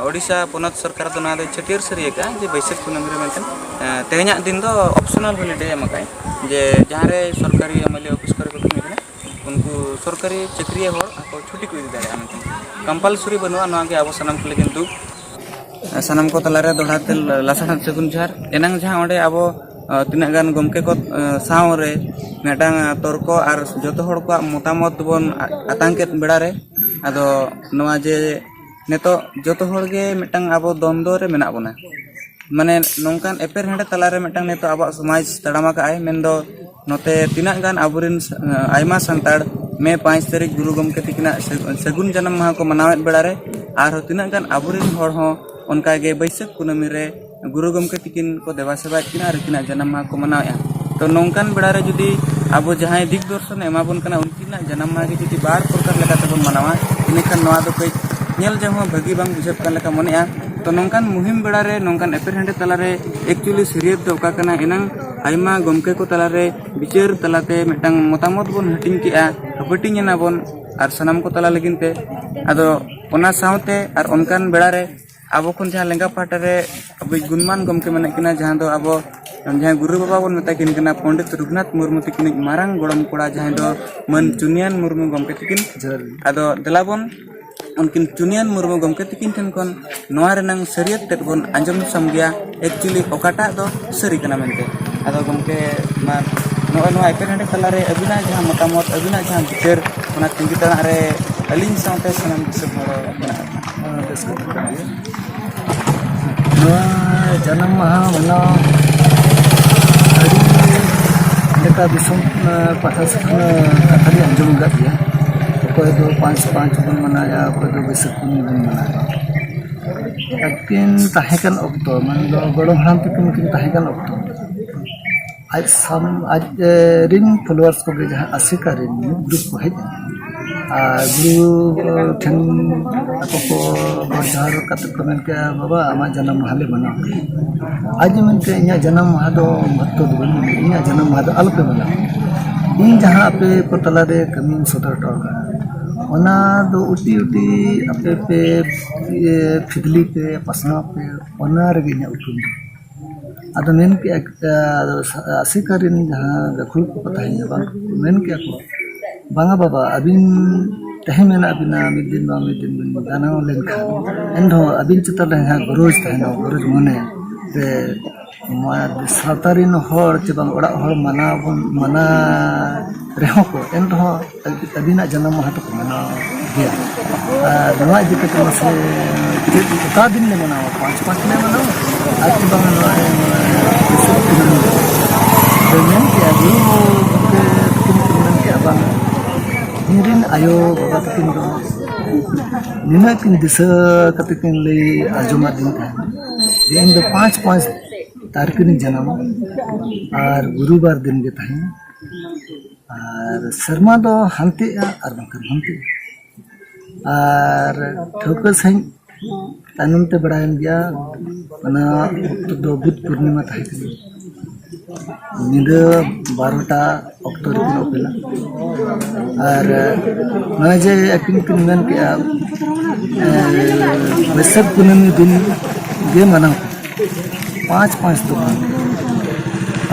ᱳᱰᱤᱥᱟ ᱯᱚᱱᱚᱛ ᱥᱚᱨᱠᱟᱨ ᱫᱚ ᱱᱚᱣᱟ ᱫᱚ ᱪᱷᱟᱹᱴᱭᱟᱹᱨ ᱥᱟᱹᱨᱤ ᱟᱠᱟᱫᱼᱟ ᱡᱮ ᱵᱟᱹᱭᱥᱟᱹᱠᱷ ᱠᱩᱱᱟᱹᱢᱤ ᱨᱮ ᱢᱮᱱᱛᱮ, ᱮ, ᱛᱮᱦᱮᱧᱟᱜ ᱫᱤᱱ ᱫᱚ optional holiday ᱮᱢ ᱟᱠᱟᱫᱼᱟᱭ, ᱡᱮ ᱡᱟᱦᱟᱸ ᱨᱮ ᱥᱚᱨᱠᱟᱨᱤ ᱮᱢ ᱮᱞ ᱮ ᱚᱯᱷᱤᱥ ᱠᱚᱨᱮ ᱠᱚ ᱠᱟᱹᱢᱤ ᱠᱟᱱᱟ, ᱩᱱᱠᱩ ᱥᱚᱨᱠᱟᱨᱤ ᱪᱟᱹᱠᱨᱤᱭᱟᱹ ᱦᱚᱲ ᱟᱠᱚ ᱪᱷᱩᱴᱤ ᱠᱚ ᱤᱫᱤ ᱫᱟᱲᱮᱭᱟᱜᱼᱟ ᱢᱮᱱᱛᱮ᱾ Compulsory ᱵᱟᱹᱱᱩᱜᱼᱟ, ᱱᱚᱣᱟ ᱜᱮ ᱟᱵᱚ ᱥᱟᱱᱟᱢ ᱠᱚ ᱞᱟᱹᱜᱤᱫ ᱫᱩᱠ᱾ ᱥᱟᱱᱟᱢ ᱠᱚ ᱛᱟᱞᱟᱨᱮ ᱫᱚᱦᱲᱟ ᱛᱮ ᱞᱟᱥᱟᱲᱦᱮᱫ ᱥᱟᱹᱜᱩᱱ ᱡᱚᱦᱟᱨ᱾ ᱮᱱᱟᱝ ᱡᱟᱦᱟᱸ ᱚᱸᱰᱮ ᱟᱵᱚ, ᱟ, ᱛᱤᱱᱟᱹᱜ ᱜᱟᱱ ᱜᱚᱢᱠᱮ ᱠᱚ, ᱟ, ᱥᱟᱶ ᱨᱮ ᱢᱤᱫᱴᱟᱝ, ᱟ, ᱛᱚᱨᱠᱚ ᱟᱨ ᱡᱚᱛᱚ ᱦᱚᱲ ᱠᱚᱣᱟᱜ ᱢᱚᱛᱟᱢᱚᱛ ᱵᱚᱱ ᱟ-, ᱟᱛᱟᱝ ᱠᱮᱫ ᱵᱮᱲᱟ ᱨᱮ, ᱟᱫᱚ ᱱᱚᱣᱟ ᱡᱮ ᱱᱤᱛᱚᱜ ᱡᱚᱛᱚ ᱦᱚᱲ ᱜᱮ ᱢᱤᱫᱴᱟᱝ ᱟᱵᱚ ᱫᱚᱱᱫᱚ ᱨᱮ ᱢᱮᱱᱟᱜ ᱵᱚᱱᱟ, ᱢᱟᱱᱮ ᱱᱚᱝᱠᱟᱱ ᱮᱯᱮᱨᱦᱮᱸᱰᱮ ᱛᱟᱞᱟᱨᱮ ᱢᱤᱫᱴᱟᱝ ᱱᱤᱛᱚᱜ ᱟᱵᱚᱣᱟᱜ ᱥᱚᱢᱟᱡᱽ ᱛᱟᱲᱟᱢ ᱟᱠᱟᱫ ᱟᱭ, ᱢᱮᱱᱫᱚ ᱱᱚᱛᱮ ᱛᱤᱱᱟᱹᱜ ᱜᱟᱱ ᱟᱵᱚᱨᱮᱱ, ᱟ, ᱟᱭᱢᱟ ᱥᱟᱱᱛᱟᱲ ᱢᱮ ᱯᱟᱸᱪ ᱛᱟᱹᱨᱤᱠᱷ ᱜᱩᱨᱩ ᱜᱚᱢᱠᱮ ᱛᱤᱠᱤᱱᱟᱜ ᱥᱟᱹ-, ᱥᱟᱹᱜᱩᱱ ᱡᱟᱱᱟᱢ ᱢᱟᱦᱟ ᱠᱚ ᱢᱟᱱᱟᱣᱮᱫ ᱵᱮᱲᱟ ᱨᱮ ᱟᱨᱦᱚᱸ ᱛᱤᱱᱟᱹᱜ ᱜᱟᱱ ᱟᱵᱚᱨᱮᱱ ᱦᱚᱲ ᱦᱚᱸ ᱚᱱᱠᱟᱜᱮ ᱵᱟᱹᱭᱥᱟᱹᱠᱷ ᱠᱩᱱᱟᱹᱢᱤ ᱨᱮ ᱜᱩᱨᱩ ᱜᱚᱢᱠᱮ ᱛᱤᱠᱤᱱ ᱠᱚ ᱫᱮᱵᱟ ᱥᱮᱵᱟᱭᱮᱫ ᱠᱤᱱᱟ ᱟᱨ ᱩᱱᱠᱤᱱᱟᱜ ᱡᱟᱱᱟᱢ ᱢᱟᱦᱟ ᱠᱚ ᱢᱟᱱᱟᱣᱮᱫᱼᱟ᱾ ᱛᱚ ᱱᱚᱝᱠᱟᱱ ᱵᱮᱲᱟ ᱨᱮ ᱡᱩᱫᱤ ᱟᱵᱚ ᱡᱟᱦᱟᱸᱭ ᱫᱤᱠ ᱫᱚᱨᱥᱚᱱᱮ ᱮᱢᱟ ᱵᱚᱱ ᱠᱟᱱᱟ, ᱩᱱᱠᱤᱱᱟᱜ ᱡᱟᱱᱟᱢ ᱢᱟᱦᱟ ᱜᱮ ᱡᱩᱫᱤ ᱵᱟᱨ ᱯᱨᱚᱠᱟᱨ ᱞᱮᱠᱟ ᱛᱮᱵᱚᱱ ᱢᱟᱱᱟᱣᱟ, ᱤᱱᱟᱹᱠᱷᱟᱱ ᱱᱚᱣᱟ ᱫᱚ ᱠᱟᱹᱡ ᱧᱮᱞ ᱡᱚᱝ ᱦᱚᱸ ᱵᱷᱟᱹᱜᱤ ᱵᱟᱝ ᱵᱩᱡᱷᱟᱹᱜ ᱠᱟᱱ ᱞᱮᱠᱟ ᱢᱚᱱᱮᱜᱼᱟ᱾ ᱛᱚ ᱱᱚᱝᱠᱟᱱ ᱢᱩᱦᱤᱢ ᱵᱮᱲᱟ ᱨᱮ, ᱱᱚᱝᱠᱟᱱ ᱮᱯᱮᱨᱦᱮᱸᱰᱮ ᱛᱟᱞᱟᱨᱮ actually ᱥᱟᱹᱨᱤᱭᱟᱹᱛ ᱫᱚ ᱚᱠᱟ ᱠᱟᱱᱟ? ᱮᱱᱟᱝ ᱟᱭᱢᱟ ᱜᱚᱢᱠᱮ ᱠᱚ ᱛᱟᱞᱟᱨᱮ ᱵᱤᱪᱟᱹᱨ ᱛᱟᱞᱟᱛᱮ ᱢᱤᱫᱴᱟᱝ ᱢᱚᱛᱟᱢᱚᱛ ᱵᱚᱱ ᱦᱟᱹᱴᱤᱧ ᱠᱮᱜᱼᱟ, ᱦᱟᱹᱯᱟᱹᱴᱤᱧ ᱮᱱᱟ ᱵᱚᱱ ᱟᱨ ᱥᱟᱱᱟᱢ ᱠᱚ ᱛᱟᱞᱟ ᱞᱟᱹᱜᱤᱫ ᱛᱮ᱾ ᱟᱫᱚ ᱚᱱᱟ ᱥᱟᱶᱛᱮ ᱟᱨ ᱚᱱᱠᱟᱱ ᱵᱮᱲᱟ ᱨᱮ ᱟᱵᱚ ᱠᱷᱚᱱ ᱡᱟᱦᱟᱸ ᱞᱮᱸᱜᱟ ᱯᱟᱦᱴᱟ ᱨᱮ ᱟᱵᱚᱭᱤᱡ ᱜᱩᱱᱢᱟᱱ ᱜᱚᱢᱠᱮ ᱢᱮᱱᱟᱜ ᱠᱤᱱᱟ, ᱡᱟᱦᱟᱸ ᱫᱚ ᱟᱵᱚ ᱡᱟᱦᱟᱸᱭ ᱜᱩᱨᱩ ᱵᱟᱵᱟ ᱵᱚᱱ ᱢᱮᱛᱟ ᱠᱤᱱ ᱠᱟᱱᱟ, ᱯᱚᱱᱰᱤᱛ ᱨᱚᱜᱷᱩᱱᱟᱛᱷ ᱢᱩᱨᱢᱩ ᱛᱟᱹᱠᱤᱱᱤᱡ ᱢᱟᱨᱟᱝ ᱜᱚᱲᱚᱢ ᱠᱚᱲᱟ, ᱡᱟᱦᱟᱸᱭ ᱫᱚ ᱢᱟᱹᱱ ᱪᱩᱱᱭᱟᱱ ᱢᱩᱨᱢᱩ ᱜᱚᱢᱠᱮ ᱛᱟᱹᱠᱤᱱ᱾ ᱡᱚᱦᱟᱨ ᱜᱮ᱾ ᱟᱫᱚ ᱫᱮᱞᱟ ᱵᱚᱱ ᱩᱱᱠᱤᱱ ᱪᱩᱱᱭᱟᱱ ᱢᱩᱨᱢᱩ ᱜᱚᱢᱠᱮ ᱛᱟᱹᱠᱤᱱ ᱴᱷᱮᱱ ᱠᱷᱚᱱ ᱱᱚᱣᱟ ᱨᱮᱱᱟᱝ ᱥᱟᱹᱨᱤᱭᱟᱹᱛ ᱛᱮᱫ ᱵᱚᱱ ᱟᱸᱡᱚᱢ ᱥᱟᱢᱜᱮᱭᱟ, actually ᱚᱠᱟᱴᱟᱜ ᱫᱚ ᱥᱟᱹᱨᱤ ᱠᱟᱱᱟ ᱢᱮᱱᱛᱮ᱾ ᱟᱫᱚ ᱜᱚᱢᱠᱮ, ᱢᱟ ᱱᱚᱜᱼᱚᱭ ᱱᱚᱣᱟ ᱮᱯᱮᱨᱦᱮᱸᱰᱮᱡ ᱛᱟᱞᱟᱨᱮ ᱟᱹᱵᱤᱱᱟᱜ ᱡᱟᱦᱟᱸ ᱢᱚᱛᱟᱢᱚᱛ, ᱟᱹᱵᱤᱱᱟᱜ ᱡᱟᱦᱟᱸ ᱵᱤᱪᱟᱹᱨ, ᱚᱱᱟ ᱛᱟᱺᱜᱤ ᱛᱟᱲᱟᱜ ᱨᱮ ᱟᱹᱞᱤᱧ ᱥᱟᱶᱛᱮ ᱥᱟᱱᱟᱢ ᱫᱤᱥᱚᱢ ᱦᱚᱲ ᱢᱮᱱᱟᱜ ᱠᱚᱣᱟ᱾ ᱦᱮᱸ, ᱵᱮᱥ ᱠᱟᱛᱷᱟ ᱠᱟᱱ ᱜᱮᱭᱟ᱾ ᱱᱚᱣᱟ ᱡᱟᱱᱟᱢ ᱢᱟᱦᱟ ᱢᱟᱱᱟᱣ ᱟᱹᱰᱤ ᱞᱮᱠᱟ ᱫᱤᱥᱚᱢ, ᱮ, ᱯᱟᱦᱴᱟ ᱥᱮᱫ ᱠᱷᱚᱱ ᱠᱟᱛᱷᱟ ᱞᱤᱧ ᱟᱸᱡᱚᱢ ᱟᱠᱟᱫ ᱜᱮᱭᱟ᱾ ᱚᱠᱚᱭ ᱫᱚ ᱯᱟᱸᱪ ᱯᱟᱸᱪ ᱵᱚᱱ ᱢᱟᱱᱟᱣᱮᱫᱼᱟ, ᱚᱠᱚᱭ ᱫᱚ ᱵᱟᱹᱭᱥᱟᱹᱠᱷ ᱠᱩᱱᱟᱹᱢᱤ ᱵᱚᱱ ᱢᱟᱱᱟᱣᱮᱫᱼᱟ᱾ ᱟᱹᱠᱤᱱ ᱛᱟᱦᱮᱸ ᱠᱟᱱ ᱚᱠᱛᱚ, ᱢᱟᱱᱮ ᱫᱚ ᱜᱚᱲᱚᱢ ᱦᱟᱲᱟᱢ ᱛᱟᱹᱠᱤᱱ ᱠᱤᱱ ᱛᱟᱦᱮᱸ ᱠᱟᱱ ᱚᱠᱛᱚ, ᱟᱡ ᱥᱟᱢ-, ᱟᱡ, ᱮ, ᱨᱤᱱ followers ᱠᱚᱜᱮ, ᱡᱟᱦᱟᱸ ᱟᱥᱮᱠᱟ ᱨᱤᱱ ᱢᱤᱫ group ᱠᱚ ᱦᱮᱡ ᱮᱱᱟ᱾ ᱟᱨ ᱜᱩᱨᱩ ᱴᱷᱮᱱ ᱟᱠᱚ ᱠᱚ ᱜᱚᱰ ᱡᱚᱦᱟᱨ ᱠᱟᱛᱮ ᱠᱚ ᱢᱮᱱ ᱠᱮᱜᱼᱟ, "ᱵᱟᱵᱟ, ᱟᱢᱟᱜ ᱡᱟᱱᱟᱢ ᱢᱟᱦᱟ ᱞᱮ ᱢᱟᱱᱟᱣ ᱠᱮᱫᱟ᱾" ᱟᱡ ᱮ ᱢᱮᱱ ᱠᱮᱜᱼᱟ, "ᱤᱧᱟᱹᱜ ᱡᱟᱱᱟᱢ ᱢᱟᱦᱟ ᱫᱚ ᱢᱚᱦᱚᱛᱛᱚ ᱫᱚ ᱵᱟᱹᱱᱩᱜᱼᱟ, ᱤᱧᱟᱹᱜ ᱡᱟᱱᱟᱢ ᱢᱟᱦᱟ ᱫᱚ ᱟᱞᱚᱯᱮ ᱢᱟᱱᱟᱣᱟ᱾ ᱤᱧ ᱡᱟᱦᱟᱸ ᱟᱯᱮ ᱠᱚ ᱛᱟᱞᱟᱨᱮ ᱠᱟᱹᱢᱤᱧ ᱥᱚᱫᱚᱨ ᱦᱚᱴᱚ ᱠᱟᱜᱼᱟ, ᱚᱱᱟ ᱫᱚ ᱩᱴᱤ ᱩᱴᱤ ᱟᱯᱮ ᱯᱮ, ᱤᱭᱟᱹ, ᱯᱷᱤᱫᱽᱞᱤ ᱯᱮ, ᱯᱟᱥᱱᱟᱣ ᱯᱮ, ᱚᱱᱟ ᱨᱮᱜᱮ ᱤᱧᱟᱹᱜ ᱩᱯᱨᱩᱢ ᱫᱚ᱾" ᱟᱫᱚ ᱢᱮᱱ ᱠᱮᱜᱼᱟ, ᱟᱫᱚ ᱟᱥᱮᱠᱟ ᱨᱮᱱ ᱡᱟᱦᱟᱸ ᱜᱟᱹᱠᱷᱩᱲ ᱠᱚᱠᱚ ᱛᱟᱦᱮᱸ ᱠᱟᱱᱟ, ᱵᱟᱝ, ᱢᱮᱱ ᱠᱮᱜᱼᱟ ᱠᱚ, "ᱵᱟᱝᱟ ᱵᱟᱵᱟ, ᱟᱹᱵᱤᱱ ᱛᱟᱦᱮᱸ ᱢᱮᱱᱟᱜ ᱵᱤᱱᱟ, ᱢᱤᱫ ᱫᱤᱱ ᱵᱟᱝ ᱢᱤᱫ ᱫᱤᱱ ᱵᱤᱱ ᱡᱟᱱᱟᱢ ᱞᱮᱱᱠᱷᱟᱱ, ᱮᱱᱨᱮᱦᱚᱸ ᱟᱹᱵᱤᱱ ᱪᱮᱛᱟᱱ ᱨᱮ ᱡᱟᱦᱟᱸ ᱜᱚᱨᱚᱡᱽ ᱛᱟᱦᱮᱱᱟ, ᱜᱚᱨᱚᱡᱽ ᱢᱚᱱᱮ ᱨᱮ, ᱱᱚᱣᱟ ᱥᱟᱶᱛᱟ ᱨᱮᱱ ᱦᱚᱲ ᱪᱮ ᱵᱟᱝ ᱚᱲᱟᱜ ᱦᱚᱲ ᱢᱟᱱᱟᱣ ᱵᱚᱱ ᱢᱟᱱᱟ ᱨᱮᱦᱚᱸ ᱠᱚ, ᱮᱱ ᱨᱮᱦᱚᱸ ᱟᱹᱵᱤᱱᱟᱜ ᱡᱟᱱᱟᱢ ᱢᱟᱦᱟ ᱫᱚᱠᱚ ᱢᱟᱱᱟᱣ ᱜᱮᱭᱟ᱾" ᱟᱨ ᱱᱚᱣᱟ ᱤᱫᱤ ᱠᱟᱛᱮ ᱢᱟᱥᱮ ᱪᱮᱫ ᱚᱠᱟ ᱫᱤᱱ ᱞᱮ ᱢᱟᱱᱟᱣᱟ? ᱯᱟᱸᱪ ᱯᱟᱸᱪ ᱞᱮ ᱢᱟᱱᱟᱣᱟ ᱟᱨ ᱪᱮ ᱵᱟᱝ ᱱᱚᱣᱟ ᱵᱟᱹᱭᱥᱟᱹᱠᱷ ᱠᱩᱱᱟᱹᱢᱤ ᱞᱮ ᱢᱮᱱ ᱠᱮᱜᱼᱟ, ᱜᱩᱨᱩ ᱜᱚᱢᱠᱮ ᱛᱟᱹᱠᱤᱱ ᱠᱤᱱ ᱢᱮᱱ ᱠᱮᱜᱼᱟ, ᱵᱟᱝ, ᱤᱧ ᱨᱮᱱ ᱟᱭᱳ ᱵᱟᱵᱟ ᱛᱟᱹᱠᱤᱱ ᱫᱚ ᱱᱤᱱᱟᱹᱜ ᱠᱤᱱ ᱫᱤᱥᱟᱹ ᱠᱟᱛᱮ ᱠᱤᱱ ᱞᱟᱹᱭ ᱟᱸᱡᱚᱢᱟᱫᱤᱧ ᱛᱟᱦᱮᱸᱫ ᱡᱮ ᱤᱧ ᱫᱚ ᱯᱟᱸᱪ ᱯᱟᱸᱪ ᱛᱟᱹᱨᱤᱠᱷ ᱨᱤᱧ ᱡᱟᱱᱟᱢᱟ ᱟᱨ ᱜᱩᱨᱩᱵᱟᱨ ᱫᱤᱱ ᱜᱮ ᱛᱟᱦᱮᱱᱟ᱾ ᱟᱨ ᱥᱮᱨᱢᱟ ᱫᱚ ᱦᱟᱱᱛᱮᱜᱼᱟ ᱟᱨ ᱵᱟᱝᱠᱷᱟᱱ ᱦᱟᱱᱛᱮᱜᱼᱟ᱾ ᱟᱨ ᱴᱷᱟᱹᱣᱠᱟᱹ ᱥᱟᱺᱦᱤᱡ ᱛᱟᱭᱱᱚᱢ ᱛᱮ ᱵᱟᱲᱟᱭᱮᱱ ᱜᱮᱭᱟ, ᱚᱱᱟ ᱚᱠᱛᱚ ᱫᱚ ᱵᱩᱫᱷ ᱯᱩᱨᱱᱤᱢᱟ ᱛᱟᱦᱮᱸ ᱠᱟᱱᱟ᱾ ᱧᱤᱫᱟᱹ ᱵᱟᱨᱚᱴᱟ ᱚᱠᱛᱚ ᱨᱮᱠᱤᱱ ᱚᱯᱮᱞᱟ᱾ ᱟᱨ ᱱᱚᱜᱼᱚᱭ ᱡᱮ ᱟᱹᱠᱤᱱ ᱠᱤᱱ ᱢᱮᱱ ᱠᱮᱜᱼᱟ, ᱮ, ᱵᱟᱹᱭᱥᱟᱹᱠᱷ ᱠᱩᱱᱟᱹᱢᱤ ᱫᱤᱱ ᱜᱮ ᱢᱟᱱᱟᱣ ᱯᱮ, ᱯᱟᱸᱪ ᱯᱟᱸᱪ ᱫᱚ ᱵᱟᱝ᱾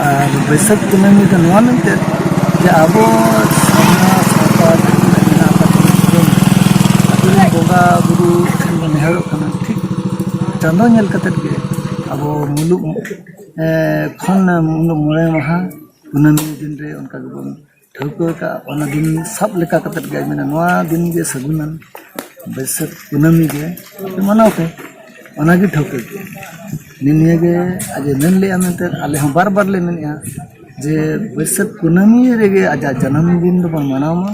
ᱟᱨ ᱵᱟᱹᱭᱥᱟᱹᱠᱷ ᱠᱩᱱᱟᱹᱢᱤ ᱫᱚ ᱱᱚᱣᱟ ᱢᱮᱱᱛᱮ ᱡᱮ ᱟᱵᱚ ᱥᱟᱱᱛᱟᱲ ᱥᱟᱶᱛᱟ ᱡᱟᱦᱟᱸ ᱛᱤᱱᱟᱹᱜ ᱢᱮᱱᱟᱜ ᱟᱠᱟᱫ ᱵᱚᱱᱟ, ᱟᱵᱚᱨᱮᱱ ᱵᱚᱸᱜᱟ ᱵᱩᱨᱩ ᱴᱷᱮᱱ ᱵᱚᱱ ᱱᱮᱦᱚᱨᱚᱜ ᱠᱟᱱᱟ, ᱴᱷᱤᱠ ᱪᱟᱸᱫᱚ ᱧᱮᱞ ᱠᱟᱛᱮᱫ ᱜᱮ ᱟᱵᱚ ᱢᱩᱞᱩᱜ, ᱮ, ᱠᱷᱚᱱ ᱢᱩᱞᱩᱜ ᱢᱚᱬᱮ ᱢᱟᱦᱟ ᱠᱩᱱᱟᱹᱢᱤ ᱫᱤᱱ ᱨᱮ ᱚᱱᱠᱟ ᱜᱮᱵᱚᱱ ᱴᱷᱟᱹᱣᱠᱟᱹ ᱟᱠᱟᱫ, ᱚᱱᱟ ᱫᱤᱱ ᱥᱟᱵ ᱞᱮᱠᱟ ᱠᱟᱛᱮᱫ ᱜᱮ ᱢᱮᱱᱟ, ᱱᱚᱣᱟ ᱫᱤᱱ ᱜᱮ ᱥᱟᱹᱜᱩᱱᱟᱱ, ᱵᱟᱹᱭᱥᱟᱹᱠᱷ ᱠᱩᱱᱟᱹᱢᱤ ᱜᱮ ᱢᱟᱱᱟᱣ ᱯᱮ, ᱚᱱᱟᱜᱮ ᱴᱷᱟᱹᱣᱠᱟᱹ ᱜᱮ᱾ ᱱᱤᱭᱟᱹ ᱜᱮ ᱟᱡ ᱮ ᱢᱮᱱ ᱞᱮᱜᱼᱟ ᱢᱮᱱᱛᱮ ᱟᱞᱮ ᱦᱚᱸ ᱵᱟᱨ ᱵᱟᱨ ᱞᱮ ᱢᱮᱱᱮᱜᱼᱟ ᱡᱮ ᱵᱟᱹᱭᱥᱟᱹᱠᱷ ᱠᱩᱱᱟᱹᱢᱤ ᱨᱮᱜᱮ ᱟᱡᱟᱜ ᱡᱟᱱᱟᱢ ᱫᱤᱱ ᱫᱚᱵᱚᱱ ᱢᱟᱱᱟᱣ ᱢᱟ᱾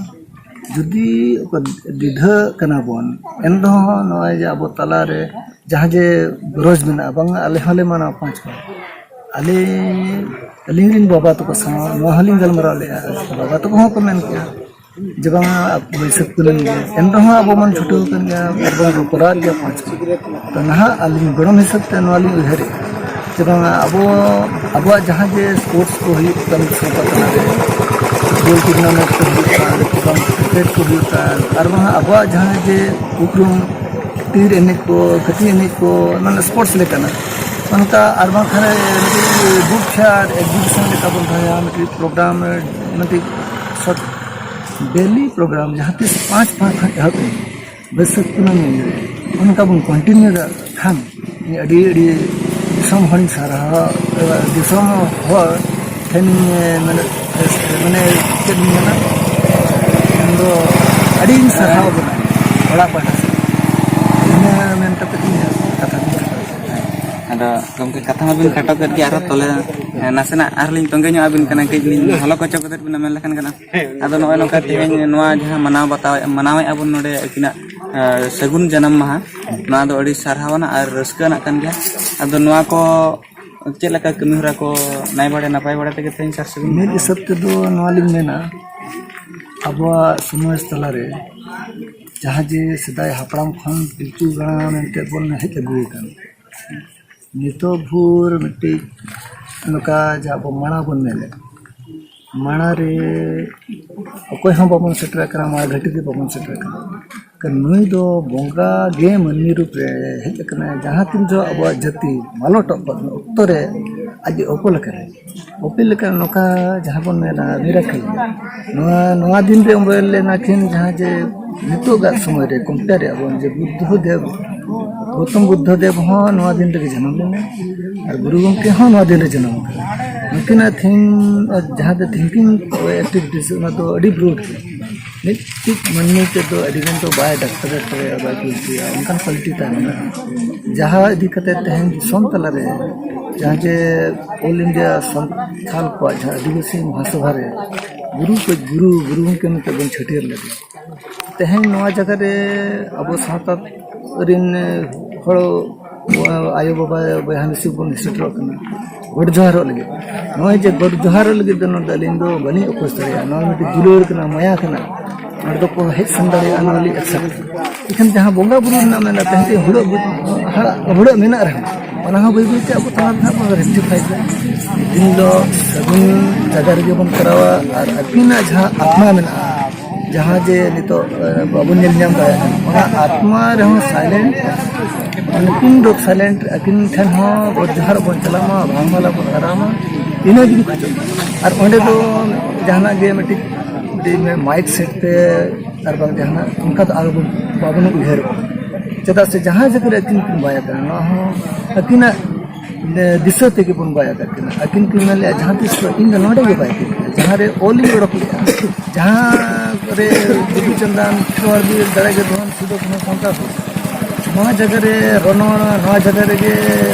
ᱡᱩᱫᱤ ᱚᱠᱟ ᱫᱤᱫᱷᱟᱹᱜ ᱠᱟᱱᱟ ᱵᱚᱱ, ᱮᱱ ᱨᱮᱦᱚᱸ ᱱᱚᱜᱼᱚᱭ ᱡᱮ ᱟᱵᱚ ᱛᱟᱞᱟᱨᱮ ᱡᱟᱦᱟᱸ ᱡᱮ ᱜᱚᱨᱚᱡᱽ ᱢᱮᱱᱟᱜᱼᱟ, ᱵᱟᱝ ᱟᱞᱮ ᱦᱚᱸᱞᱮ ᱢᱟᱱᱟᱣ ᱯᱟᱸᱪ ᱠᱚ, ᱟᱞᱮ, ᱟᱹᱞᱤᱧ ᱨᱮᱱ ᱵᱟᱵᱟ ᱛᱟᱠᱚ ᱥᱟᱶ ᱱᱚᱣᱟ ᱦᱚᱸᱞᱤᱧ ᱜᱟᱞᱢᱟᱨᱟᱣ ᱞᱮᱜᱼᱟ, ᱵᱟᱵᱟ ᱛᱟᱠᱚ ᱦᱚᱸ ᱠᱚ ᱢᱮᱱ ᱠᱮᱜᱼᱟ ᱡᱮ ᱵᱟᱝᱟ ᱵᱟᱹᱭᱥᱟᱹᱠᱷ ᱠᱩᱱᱟᱹᱢᱤ ᱜᱮ, ᱮᱱ ᱨᱮᱦᱚᱸ ᱟᱵᱚ ᱵᱚᱱ ᱪᱷᱩᱴᱟᱹᱣ ᱟᱠᱟᱱ ᱜᱮᱭᱟ, ᱟᱨ ᱵᱚᱱ ᱠᱚᱨᱟᱣᱮᱫ ᱜᱮᱭᱟ ᱯᱟᱸᱪ ᱠᱚ᱾ ᱛᱚ ᱱᱟᱦᱟᱜ ᱟᱹᱞᱤᱧ ᱜᱚᱲᱚᱢ ᱦᱤᱥᱟᱹᱵ ᱛᱮ ᱱᱚᱣᱟ ᱞᱤᱧ ᱩᱭᱦᱟᱹᱨᱮᱫᱼᱟ ᱡᱮ ᱵᱟᱝᱟ ᱟᱵᱚ, ᱟᱵᱚᱣᱟᱜ ᱡᱟᱦᱟᱸ ᱡᱮ ᱥᱯᱳᱨᱴᱥ ᱠᱚ ᱦᱩᱭᱩᱜ ᱠᱟᱱ ᱥᱟᱶᱛᱟ ᱛᱟᱞᱟ ᱨᱮ, ᱵᱚᱞ ᱴᱩᱨᱱᱟᱢᱮᱱᱴ ᱠᱚ ᱦᱩᱭᱩᱜ ᱠᱟᱱ, ᱵᱟᱝ ᱠᱨᱤᱠᱮᱴ ᱠᱚ ᱦᱩᱭᱩᱜ ᱠᱟᱱ, ᱟᱨ ᱵᱟᱝᱟ ᱟᱵᱚᱣᱟᱜ ᱡᱟᱦᱟᱸ ᱡᱮ ᱩᱯᱨᱩᱢ ᱴᱤᱨ ᱮᱱᱮᱡ ᱠᱚ, ᱠᱟᱹᱴᱤᱡ ᱮᱱᱮᱡ ᱠᱚ, ᱢᱟᱱᱮ ᱥᱯᱳᱨᱴᱥ ᱞᱮᱠᱟᱱᱟᱜ, ᱚᱱᱠᱟ ᱟᱨ ᱵᱟᱝᱠᱷᱟᱱ ᱢᱤᱫᱴᱤᱡ ᱵᱩᱠ ᱯᱷᱮᱭᱟᱨ ᱮᱠᱡᱤᱵᱤᱥᱚᱱ ᱞᱮᱠᱟ ᱵᱚᱱ ᱫᱚᱦᱚᱭᱟ, ᱢᱤᱫᱴᱤᱡ ᱯᱨᱳᱜᱨᱟᱢ, ᱢᱤᱫᱴᱤᱡ ᱥᱚᱴ ᱰᱮᱞᱤ ᱯᱨᱳᱜᱨᱟᱢ ᱡᱟᱦᱟᱸ ᱛᱤᱥ ᱯᱟᱸᱪ ᱯᱟᱸᱪ ᱠᱷᱚᱱ ᱮᱦᱚᱵ ᱮᱱ ᱵᱟᱹᱭᱥᱟᱹᱠᱷ ᱠᱩᱱᱟᱹᱢᱤ ᱚᱱᱠᱟ ᱵᱚᱱ ᱠᱚᱱᱴᱤᱱᱤᱭᱩ ᱫᱟᱲᱮᱭᱟᱜ ᱠᱷᱟᱱ, ᱤᱧ ᱟᱹᱰᱤ, ᱟᱹᱰᱤ ᱫᱤᱥᱚᱢ ᱦᱚᱲᱤᱧ ᱥᱟᱨᱦᱟᱣ, ᱫᱤᱥᱚᱢ ᱦᱚᱲ ᱴᱷᱮᱱᱤᱧ ᱢᱮᱱ, ᱢᱟᱱᱮ ᱪᱮᱫ ᱤᱧ ᱢᱮᱱᱟ, ᱤᱧ ᱫᱚ ᱟᱹᱰᱤᱧ ᱥᱟᱨᱦᱟᱣ ᱵᱚᱱᱟ ᱚᱲᱟᱜ ᱯᱟᱦᱴᱟ ᱥᱮᱫ᱾ ᱤᱱᱟᱹ ᱢᱮᱱ ᱠᱟᱛᱮ ᱤᱧ ᱠᱟᱛᱷᱟ ᱫᱚᱧ ᱠᱷᱟᱴᱚ ᱠᱮᱫᱟ᱾ ᱟᱫᱚ ᱜᱚᱢᱠᱮ, ᱠᱟᱛᱷᱟ ᱢᱟᱵᱤᱱ ᱠᱷᱟᱴᱚ ᱠᱮᱫ ᱜᱮ, ᱟᱨᱦᱚᱸ ᱛᱚᱞᱮ, ᱮ, ᱱᱟᱥᱮᱱᱟᱜ ᱟᱨᱦᱚᱸ ᱞᱤᱧ ᱛᱚᱸᱜᱮ ᱧᱚᱜ ᱟᱹᱵᱤᱱ ᱠᱟᱱᱟ, ᱠᱟᱹᱡ ᱞᱤᱧ ᱦᱚᱞᱚ ᱠᱚᱪᱚ ᱠᱟᱛᱮᱫ ᱵᱤᱱ ᱢᱮᱱ ᱞᱮᱠᱷᱟᱱ ᱜᱟᱱᱚᱜᱼᱟ᱾ ᱟᱫᱚ ᱱᱚᱜᱼᱚᱭ ᱱᱚᱝᱠᱟ ᱛᱮᱦᱮᱧ ᱱᱚᱣᱟ ᱡᱟᱦᱟᱸ ᱢᱟᱱᱟᱣ ᱵᱟᱛᱟᱣ, ᱢᱟᱱᱟᱣᱮᱫᱼᱟ ᱵᱚᱱ ᱱᱚᱰᱮ ᱟᱹᱠᱤᱱᱟᱜ, ᱮ, ᱥᱟᱹᱜᱩᱱ ᱡᱟᱱᱟᱢ ᱢᱟᱦᱟ, ᱱᱚᱣᱟ ᱫᱚ ᱟᱹᱰᱤ ᱥᱟᱨᱦᱟᱣ ᱟᱱᱟᱜ ᱟᱨ ᱨᱟᱹᱥᱠᱟᱹ ᱟᱱᱟᱜ ᱠᱟᱱ ᱜᱮᱭᱟ᱾ ᱟᱫᱚ ᱱᱚᱣᱟ ᱠᱚ ᱪᱮᱫ ᱞᱮᱠᱟ ᱠᱟᱹᱢᱤ ᱦᱚᱨᱟ ᱠᱚ ᱱᱟᱭ ᱵᱟᱲᱮ ᱱᱟᱯᱟᱭ ᱵᱟᱲᱮ ᱛᱮᱜᱮ ᱛᱮᱦᱮᱧ ᱥᱟᱨ ᱥᱟᱹᱜᱩᱱ? ᱢᱤᱫ ᱦᱤᱥᱟᱹᱵ ᱛᱮᱫᱚ ᱱᱚᱣᱟ ᱞᱤᱧ ᱢᱮᱱᱟ, ᱟᱵᱚᱣᱟᱜ ᱥᱚᱢᱟᱡᱽ ᱛᱟᱞᱟᱨᱮ ᱡᱟᱦᱟᱸ ᱡᱮ ᱥᱮᱫᱟᱭ ᱦᱟᱯᱲᱟᱢ ᱠᱷᱚᱱ ᱯᱤᱞᱪᱩ ᱜᱟᱲᱟ ᱢᱮᱱᱛᱮ ᱵᱚᱱ ᱦᱮᱡ ᱟᱹᱜᱩ ᱟᱠᱟᱱ, ᱱᱤᱛᱚᱜ ᱵᱷᱳᱨ ᱢᱤᱫᱴᱤᱡ ᱱᱚᱝᱠᱟ ᱡᱟᱦᱟᱸ ᱟᱵᱚ ᱢᱟᱲᱟ ᱵᱚᱱ ᱢᱮᱱᱮᱫ, ᱢᱟᱲᱟ ᱨᱮ ᱚᱠᱚᱭ ᱦᱚᱸ ᱵᱟᱵᱚᱱ ᱥᱮᱴᱮᱨ ᱟᱠᱟᱱᱟ, ᱢᱟᱲᱟ ᱜᱷᱟᱹᱴᱤ ᱨᱮ ᱵᱟᱵᱚᱱ ᱥᱮᱴᱮᱨ ᱟᱠᱟᱱᱟ᱾ ᱱᱩᱭ ᱫᱚ ᱵᱚᱸᱜᱟ ᱜᱮ ᱢᱟᱹᱱᱢᱤ ᱨᱩᱯ ᱨᱮ ᱦᱮᱡ ᱟᱠᱟᱱᱟᱭ᱾ ᱡᱟᱦᱟᱸ ᱛᱤᱱ ᱡᱚᱦᱚᱜ ᱟᱵᱚᱣᱟᱜ ᱡᱟᱹᱛᱤ ᱢᱟᱞᱚᱴᱚᱜ ᱠᱟᱱ ᱚᱠᱛᱚ ᱨᱮ ᱟᱡ ᱮ ᱚᱯᱚᱞ ᱟᱠᱟᱱᱟᱭ᱾ ᱚᱯᱮᱞ ᱞᱮᱠᱟ ᱱᱚᱝᱠᱟ ᱡᱟᱦᱟᱸ ᱵᱚᱱ ᱢᱮᱱᱟ ᱢᱤᱨᱟᱠᱮᱞ, ᱱᱚᱣᱟ, ᱱᱚᱣᱟ ᱫᱤᱱ ᱨᱮ ᱚᱢᱵᱚᱭ ᱞᱮᱱᱟ ᱠᱤᱱ, ᱡᱟᱦᱟᱸ ᱡᱮ ᱱᱤᱛᱚᱜᱟᱜ ᱥᱚᱢᱚᱭ ᱨᱮ ᱠᱚᱢᱯᱤᱭᱟᱨ ᱨᱮᱭᱟᱜ ᱵᱚᱱ ᱡᱮ ᱵᱩᱫᱽᱫᱷᱚ ᱫᱮᱵ, ᱜᱳᱛᱚᱢ ᱵᱩᱫᱽᱫᱷᱚ ᱫᱮᱵ ᱦᱚᱸ ᱱᱚᱣᱟ ᱫᱤᱱ ᱨᱮᱜᱮ ᱡᱟᱱᱟᱢ ᱞᱮᱱᱟ ᱟᱨ ᱜᱩᱨᱩ ᱜᱚᱢᱠᱮ ᱦᱚᱸ ᱱᱚᱣᱟ ᱫᱤᱱ ᱨᱮ ᱡᱟᱱᱟᱢ ᱟᱠᱟᱱᱟ᱾ ᱱᱩᱠᱤᱱᱟᱜ ᱛᱷᱤᱝ, ᱡᱟᱦᱟᱸ ᱫᱚ ᱛᱷᱤᱝᱠᱤᱝ ᱮᱠᱴᱤᱵᱷᱤᱴᱤᱥ, ᱚᱱᱟ ᱫᱚ ᱟᱹᱰᱤ ᱵᱨᱚᱰ ᱜᱮᱭᱟ᱾ ᱢᱤᱫᱴᱤᱡ ᱢᱟᱹᱱᱢᱤ ᱛᱮᱫᱚ ᱟᱹᱰᱤ ᱜᱟᱱ ᱫᱚ ᱵᱟᱭ ᱰᱟᱠᱛᱟᱨ ᱰᱟᱠᱛᱟᱨ ᱵᱟᱭ ᱠᱩᱞ ᱠᱮᱭᱟ, ᱚᱱᱠᱟᱱ ᱠᱣᱟᱞᱤᱴᱤ ᱛᱟᱭ ᱢᱮᱱᱟᱜᱼᱟ᱾ ᱡᱟᱦᱟᱸ ᱤᱫᱤ ᱠᱟᱛᱮ ᱛᱮᱦᱮᱧ ᱫᱤᱥᱚᱢ ᱛᱟᱞᱟᱨᱮ ᱡᱟᱦᱟᱸ ᱡᱮ ᱚᱞ ᱤᱱᱰᱤᱭᱟ ᱥᱟᱱᱛᱟᱞ ᱠᱚᱣᱟᱜ ᱡᱟᱦᱟᱸ ᱟᱹᱫᱤᱵᱟᱹᱥᱤ ᱢᱚᱦᱟᱥᱚᱵᱷᱟ ᱨᱮ ᱜᱩᱨᱩ ᱠᱚ ᱜᱩᱨᱩ ᱜᱩᱨᱩ ᱜᱚᱢᱠᱮ ᱢᱮᱱᱛᱮ ᱵᱚᱱ ᱪᱷᱟᱹᱴᱭᱟᱹᱨ ᱞᱮᱫᱮ, ᱛᱮᱦᱮᱧ ᱱᱚᱣᱟ ᱡᱟᱭᱜᱟ ᱨᱮ ᱟᱵᱚ ᱥᱟᱶᱛᱟ ᱨᱮᱱ ᱦᱚᱲ, ᱟᱭᱳ ᱵᱟᱵᱟ ᱵᱚᱭᱦᱟ ᱢᱤᱥᱤ ᱵᱚᱱ ᱥᱮᱴᱮᱨᱚᱜ ᱠᱟᱱᱟ ᱜᱚᱰ ᱡᱚᱦᱟᱨᱚᱜ ᱞᱟᱹᱜᱤᱫ᱾ ᱱᱚᱜᱼᱚᱭ ᱡᱮ ᱜᱚᱰ ᱡᱚᱦᱟᱨᱚᱜ ᱞᱟᱹᱜᱤᱫ ᱫᱚ ᱱᱚᱰᱮ ᱟᱹᱞᱤᱧ ᱫᱚ ᱵᱟᱹᱞᱤᱧ ᱚᱯᱳᱡᱽ ᱫᱟᱲᱮᱭᱟᱜᱼᱟ, ᱱᱚᱣᱟ ᱢᱤᱫᱴᱤᱡ ᱫᱩᱞᱟᱹᱲ ᱠᱟᱱᱟ, ᱢᱟᱭᱟ ᱠᱟᱱᱟ, ᱱᱚᱰᱮ ᱫᱚᱠᱚ ᱦᱮᱡ ᱥᱮᱱ ᱫᱟᱲᱮᱭᱟᱜᱼᱟ, ᱱᱚᱣᱟ ᱞᱤᱧ ᱮᱠᱥᱮᱯᱴ᱾ ᱮᱱᱠᱷᱟᱱ ᱡᱟᱦᱟᱸ ᱵᱚᱸᱜᱟ ᱵᱩᱨᱩ ᱨᱮᱱᱟᱜ ᱢᱮᱱᱟᱜ ᱛᱟᱦᱮᱸ ᱛᱮ ᱦᱩᱲᱟᱹᱜ ᱵᱩ-, ᱦᱟᱲᱟᱜ ᱦᱩᱲᱟᱹᱜ ᱢᱮᱱᱟᱜ ᱨᱮᱦᱚᱸ, ᱚᱱᱟ ᱦᱚᱸ ᱵᱟᱹᱭ ᱵᱟᱹᱭ ᱛᱮ ᱟᱵᱚ ᱛᱟᱞᱟ ᱨᱮ ᱱᱟᱦᱟᱜ ᱵᱚᱱ ᱨᱮᱠᱴᱤᱯᱷᱟᱭ ᱫᱟ᱾ ᱫᱤᱱ ᱫᱚ ᱥᱟᱹᱜᱩᱱ ᱡᱟᱭᱜᱟ ᱨᱮᱜᱮ ᱵᱚᱱ ᱠᱚᱨᱟᱣᱟ, ᱟᱨ ᱟᱹᱠᱤᱱᱟᱜ ᱡᱟᱦᱟᱸ ᱟᱛᱢᱟ ᱢᱮᱱᱟᱜᱼᱟ, ᱡᱟᱦᱟᱸ ᱡᱮ ᱱᱤᱛᱚᱜ, ᱮ, ᱵᱟᱵᱚᱱ ᱧᱮᱞ ᱧᱟᱢ ᱫᱟᱲᱮᱭᱟᱜ ᱠᱟᱱᱟ, ᱚᱱᱟ ᱟᱛᱢᱟ ᱨᱮᱦᱚᱸ ᱥᱟᱭᱞᱮᱱᱴ, ᱩᱱᱠᱤᱱ ᱫᱚ ᱥᱟᱭᱞᱮᱱᱴ, ᱟᱹᱠᱤᱱ ᱴᱷᱮᱱ ᱦᱚᱸ ᱜᱚᱰ ᱡᱚᱦᱟᱨ ᱵᱚᱱ ᱪᱟᱞᱟᱜ ᱢᱟ, ᱵᱟᱦᱟ ᱢᱟᱞᱟ ᱵᱚᱱ ᱟᱨᱟᱣ ᱢᱟ, ᱤᱱᱟᱹ ᱜᱮᱧ ᱠᱷᱚᱡᱚᱜ ᱠᱟᱱᱟ᱾ ᱟᱨ ᱚᱸᱰᱮ ᱫᱚ ᱡᱟᱦᱟᱱᱟᱜ ᱜᱮ ᱢᱤᱫᱴᱤᱡ, ᱢᱤᱫᱴᱤᱡ ᱢᱟᱭᱤᱠ ᱥᱮᱴ ᱛᱮ ᱟᱨ ᱵᱟᱝ ᱡᱟᱦᱟᱱᱟᱜ ᱚᱱᱠᱟ ᱫᱚ ᱟᱞᱚ ᱵᱚᱱ, ᱵᱟᱵᱚᱱ ᱩᱭᱦᱟᱹᱨᱚᱜᱼᱟ᱾ ᱪᱮᱫᱟᱜ ᱥᱮ ᱡᱟᱦᱟᱸ ᱡᱟᱭᱜᱟ ᱨᱮ ᱟᱹᱠᱤᱱ ᱠᱤᱱ ᱵᱟᱭ ᱟᱠᱟᱱᱟ, ᱱᱚᱣᱟ ᱦᱚᱸ ᱟᱹᱠᱤᱱᱟᱜ ᱫᱤᱥᱟᱹ ᱛᱮᱜᱮ ᱵᱚᱱ ᱵᱟᱭ ᱟᱠᱟᱫ ᱠᱤᱱᱟ᱾ ᱟᱹᱠᱤᱱ ᱠᱤᱱ ᱢᱮᱱ ᱞᱮᱜᱼᱟ, "ᱡᱟᱦᱟᱸ ᱛᱤᱥ ᱫᱚ ᱤᱧ ᱫᱚ ᱱᱚᱰᱮ ᱜᱮ ᱵᱟᱭ ᱠᱤᱱ ᱠᱟᱱᱟ, ᱡᱟᱦᱟᱸ ᱨᱮ ᱚᱞ ᱤᱧ ᱚᱰᱚᱠ ᱞᱮᱜᱼᱟ, ᱡᱟᱦᱟᱸ ᱨᱮ ᱵᱤᱫᱩ ᱪᱟᱸᱫᱟᱱ, ᱠᱷᱮᱨᱣᱟᱲ ᱵᱤᱨ, ᱫᱟᱲᱮ ᱜᱮ ᱫᱷᱚᱱ, ᱥᱤᱫᱩ ᱠᱟᱹᱱᱦᱩ ᱥᱟᱱᱛᱟᱲ ᱦᱩᱞ, ᱱᱚᱣᱟ ᱡᱟᱭᱜᱟ ᱨᱮ ᱨᱚᱱᱚᱲ, ᱱᱚᱣᱟ ᱡᱟᱭᱜᱟ ᱨᱮᱜᱮ,